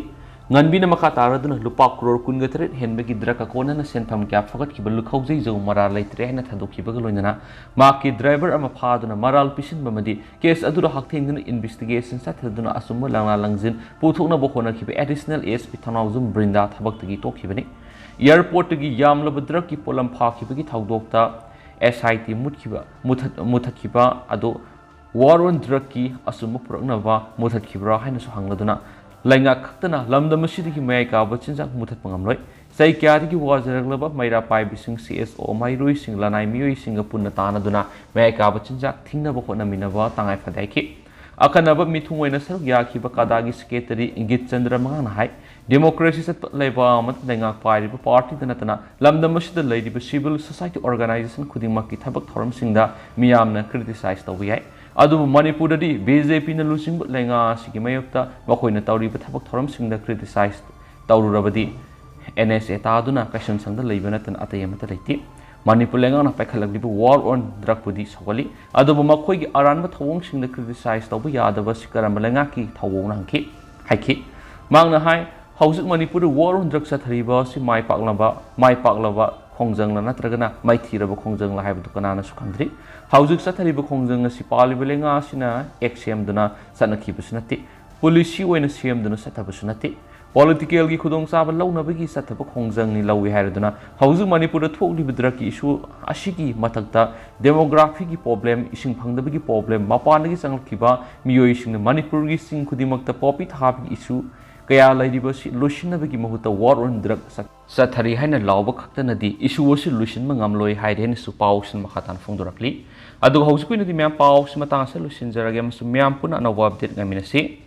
ꯉꯥꯟꯕꯤꯅ ꯃꯈꯥ ꯇꯥꯔꯗꯨꯅ ꯂꯨꯄꯥ ꯀ꯭ꯔꯣꯔ ꯀꯨꯟꯒ ꯇꯔꯦꯠ ꯍꯦꯟꯕꯒꯤ ꯗ꯭ꯔꯒ ꯀꯣꯟꯅꯅ ꯁꯦꯟꯐꯝ ꯀꯌꯥ ꯐꯒꯠꯈꯤꯕ ꯂꯨꯈꯧꯖꯩ ꯖꯧ ꯃꯔꯥꯜ ꯂꯩꯇ꯭ꯔꯦ ꯍꯥꯏꯅ ꯊꯥꯗꯣꯛꯈꯤꯕꯒ ꯂꯣꯏꯅꯅ ꯃꯍꯥꯛꯀꯤ ꯗ꯭ꯔꯥꯏꯚꯔ ꯑꯃ ꯐꯥꯗꯨꯅ ꯃꯔꯥꯜ ꯄꯤꯁꯤꯟꯕ ꯑꯃꯗꯤ ꯀꯦꯁ ꯑꯗꯨꯗ ꯍꯛꯊꯦꯡꯅꯅ ꯏꯟꯚꯦꯁꯇꯤꯒꯦꯁꯟ ꯆꯠꯊꯗꯨꯅ ꯑꯆꯨꯝꯕ ꯂꯥꯡꯂꯥ ꯂꯥꯡꯖꯤꯟ ꯄꯨꯊꯣꯛꯅꯕ ꯍꯣꯠꯅꯈꯤꯕ ꯑꯦꯗꯤꯁꯅꯦꯜ ꯑꯦꯁ ꯄꯤ ꯊꯧꯅꯥꯎꯖꯝ ꯕ꯭ꯔꯤꯟꯗꯥ ꯊꯕꯛꯇꯒꯤ ꯇꯣꯛꯈꯤꯕꯅꯤ꯫ ꯑꯦꯌꯔꯄꯣꯔꯠꯇꯒꯤ ꯌꯥꯝꯂꯕ ꯗ꯭ꯔꯒꯀꯤ ꯄꯣꯠꯂꯝ ꯐꯥꯈꯤꯕꯒꯤ ꯊꯧꯗꯣꯛꯇ ꯑꯦꯁ ꯑꯥꯏ ꯇꯤ ꯃꯨꯠꯈꯤꯕ, ꯃꯨꯊꯠ-, ꯃꯨꯊꯠꯈꯤꯕ ꯑꯗꯨ ꯋꯥꯔ ꯑꯣꯟ ꯗ꯭ꯔꯒꯀꯤ ꯑꯆꯨꯝꯕ ꯄꯨꯔꯛꯅꯕ ꯃꯨꯊꯠꯈꯤꯕ꯭ꯔꯥ ꯍꯥꯏꯅꯁꯨ ꯍꯪꯂꯗꯨꯅ, ꯂꯩꯉꯥꯛ ꯈꯛꯇꯅ ꯂꯝꯗꯝ ꯑꯁꯤꯗꯒꯤ ꯃꯌꯥꯏ ꯀꯥꯕ ꯆꯤꯟꯖꯥꯛ ꯃꯨꯊꯠꯄ ꯉꯝꯂꯣꯏ꯫ ꯆꯍꯤ ꯀꯌꯥꯗꯒꯤ ꯋꯥꯖꯔꯛꯂꯕ ꯃꯩꯔꯥ ꯄꯥꯏꯕꯤꯁꯤꯡ, ꯁꯤ ꯑꯦꯁ ꯑꯣ ꯃꯍꯩꯔꯣꯏꯁꯤꯡꯒ ꯂꯅꯥꯏ ꯃꯤꯑꯣꯏꯁꯤꯡꯒ ꯄꯨꯟꯅ ꯇꯥꯟꯅꯗꯨꯅ ꯃꯌꯥꯏ ꯀꯥꯕ ꯆꯤꯟꯖꯥꯛ ꯊꯤꯡꯅꯕ ꯍꯣꯠꯅꯃꯤꯟꯅꯕ ꯇꯉꯥꯏ ꯐꯗꯦ ꯍꯥꯏꯈꯤ꯫ ꯑꯈꯟꯅꯕ ꯃꯤꯊꯨꯡ ꯑꯣꯏꯅ ꯁꯔꯨꯛ ꯌꯥꯈꯤꯕ ꯀꯥꯗꯥꯒꯤ ꯁꯦꯀ꯭ꯔꯦꯇꯔꯤ ꯒꯤꯠ ꯆꯟꯗ꯭ꯔ ꯃꯉꯥꯅ ꯍꯥꯏ, ꯗꯦꯃꯣꯀ꯭ꯔꯦꯁꯤ ꯆꯠꯄ ꯂꯩꯕꯥꯛ ꯑꯃꯗ ꯂꯩꯉꯥꯛ ꯄꯥꯏꯔꯤꯕ ꯄꯥꯔꯇꯤꯗ ꯅꯠꯇꯅ ꯂꯝꯗꯝ ꯑꯁꯤꯗ ꯂꯩꯔꯤꯕ ꯁꯤꯚꯤꯜ ꯁꯣꯁꯥꯏꯇꯤ ꯑꯣꯔꯒꯅꯥꯏꯖꯦꯁꯟ ꯈꯨꯗꯤꯡꯃꯛꯀꯤ ꯊꯕꯛ ꯊꯧꯔꯝꯁꯤꯡꯗ ꯃꯤꯌꯥꯝꯅ ꯀ꯭ꯔꯤꯇꯤꯁꯥꯏꯖ ꯇꯧꯕ ꯌꯥꯏ꯫ ꯑꯗꯨꯕꯨ ꯃꯅꯤꯄꯨꯔꯗꯗꯤ ꯕꯤ ꯖꯦ ꯄꯤꯅ ꯂꯨꯆꯤꯡꯕ ꯂꯩꯉꯥꯛ ꯑꯁꯤꯒꯤ ꯃꯥꯌꯣꯛꯇ ꯃꯈꯣꯏꯅ ꯇꯧꯔꯤꯕ ꯊꯕꯛ ꯊꯧꯔꯝꯁꯤꯡꯗ ꯀ꯭ꯔꯤꯇꯤꯁꯥꯏꯖ ꯇꯧꯔꯨꯔꯕꯗꯤ ꯑꯦꯟ ꯑꯦꯁ ꯑꯦ ꯇꯥꯗꯨꯅ ꯀꯩꯁꯨꯝꯁꯪꯗ ꯂꯩꯕ ꯅꯠꯇꯅ ꯑꯇꯩ ꯑꯃꯠꯇ ꯂꯩꯇꯦ꯫ ꯃꯅꯤꯄꯨꯔ ꯂꯩꯉꯥꯛꯅ ꯄꯥꯏꯈꯠꯂꯛꯂꯤꯕ ꯋꯥꯔ ꯑꯣꯟ ꯗ꯭ꯔꯒꯄꯨꯗꯤ ꯁꯧꯒꯠꯂꯤ, ꯑꯗꯨꯕꯨ ꯃꯈꯣꯏꯒꯤ ꯑꯔꯥꯟꯕ ꯊꯧꯑꯣꯡꯁꯤꯡꯗ ꯀ꯭ꯔꯤꯇꯤꯁꯥꯏꯖ ꯇꯧꯕ ꯌꯥꯗꯕ ꯑꯁꯤ ꯀꯔꯝꯕ ꯂꯩꯉꯥꯛꯀꯤ ꯊꯧꯑꯣꯡꯅ ꯍꯪꯈꯤ, ꯍꯥꯏꯈꯤ꯫ ꯃꯍꯥꯛꯅ ꯍꯥꯏ, ꯍꯧꯖꯤꯛ ꯃꯅꯤꯄꯨꯔꯗ ꯋꯥꯔ ꯑꯣꯟ ꯗ꯭ꯔꯒ ꯆꯠꯊꯔꯤꯕ ꯑꯁꯤ ꯃꯥꯏ ꯄꯥꯛꯂꯕ, ꯃꯥꯏ ꯄꯥꯛꯂꯕ ꯈꯣꯡꯖꯪꯂ ꯅꯠꯇ꯭ꯔꯒꯅ ꯃꯥꯏꯊꯤꯔꯕ ꯈꯣꯡꯖꯪꯂ ꯍꯥꯏꯕꯗꯨ ꯀꯅꯥꯅꯁꯨ ꯈꯪꯗ꯭ꯔꯤ꯫ ꯍꯧꯖꯤꯛ ꯆꯠꯊꯔꯤꯕ ꯈꯣꯡꯖꯪ ꯑꯁꯤ ꯄꯥꯜꯂꯤꯕ ꯂꯩꯉꯥꯛ ꯑꯁꯤꯅ ꯑꯦꯛ ꯁꯦꯝꯗꯨꯅ ꯆꯠꯅꯈꯤꯕꯁꯨ ꯅꯠꯇꯦ, ꯄꯣꯂꯤꯁꯤ ꯑꯣꯏꯅ ꯁꯦꯝꯗꯨꯅ ꯆꯠꯊꯕꯁꯨ ꯅꯠꯇꯦ꯫ ꯄꯣꯂꯤꯇꯤꯀꯦꯜꯒꯤ ꯈꯨꯗꯣꯡꯆꯥꯕ ꯂꯧꯅꯕꯒꯤ ꯆꯠꯊꯕ ꯈꯣꯡꯖꯪꯅꯤ ꯂꯧꯏ ꯍꯥꯏꯔꯗꯨꯅ ꯍꯧꯖꯤꯛ ꯃꯅꯤꯄꯨꯔꯗ ꯊꯣꯛꯂꯤꯕ ꯗ꯭ꯔꯒꯀꯤ ꯏꯁꯨ ꯑꯁꯤꯒꯤ ꯃꯊꯛꯇ ꯗꯦꯃꯣꯒ꯭ꯔꯥꯐꯤꯒꯤ ꯄ꯭ꯔꯣꯕ꯭ꯂꯦꯝ, ꯏꯁꯤꯡ ꯐꯪꯗꯕꯒꯤ ꯄ꯭ꯔꯣꯕ꯭ꯂꯦꯝ, ꯃꯄꯥꯟꯗꯒꯤ ꯆꯪꯂꯛꯈꯤꯕ ꯃꯤꯑꯣꯏꯁꯤꯡꯅ ꯃꯅꯤꯄꯨꯔꯒꯤ ꯆꯤꯡ ꯈꯨꯗꯤꯡꯃꯛꯇ ꯄꯣꯄꯤ ꯊꯥꯕꯒꯤ ꯏꯁꯨ ꯀꯌꯥ ꯂꯩꯔꯤꯕꯁꯤ ꯂꯣꯏꯁꯤꯟꯅꯕꯒꯤ ꯃꯍꯨꯠꯇ ꯋꯥꯔ ꯑꯣꯟ ꯗ꯭ꯔꯒ ꯆꯠꯊꯔꯤ ꯍꯥꯏꯅ ꯂꯥꯎꯕ ꯈꯛꯇꯅꯗꯤ ꯏꯁꯨ ꯑꯁꯤ ꯂꯣꯏꯁꯤꯟꯕ ꯉꯝꯂꯣꯏ ꯍꯥꯏꯔꯦ ꯍꯥꯏꯅꯁꯨ ꯄꯥꯎꯁꯤꯅ ꯃꯈꯥ ꯇꯥꯅ ꯐꯣꯡꯗꯣꯔꯛꯂꯤ꯫ ꯑꯗꯨꯒ ꯍꯧꯖꯤꯛꯀꯤ ꯑꯣꯏꯅꯗꯤ ꯃꯌꯥꯝ ꯄꯥꯎꯁꯤ ꯃꯇꯥꯡ ꯑꯁꯤꯗ ꯂꯣꯏꯁꯤꯟꯖꯔꯒꯦ ꯑꯃꯁꯨꯡ ꯃꯌꯥꯝ ꯄꯨꯟꯅ ꯑꯅꯧꯕ ꯑꯞꯗꯦꯠ ꯉꯥꯏꯃꯤꯟꯅꯁꯤ꯫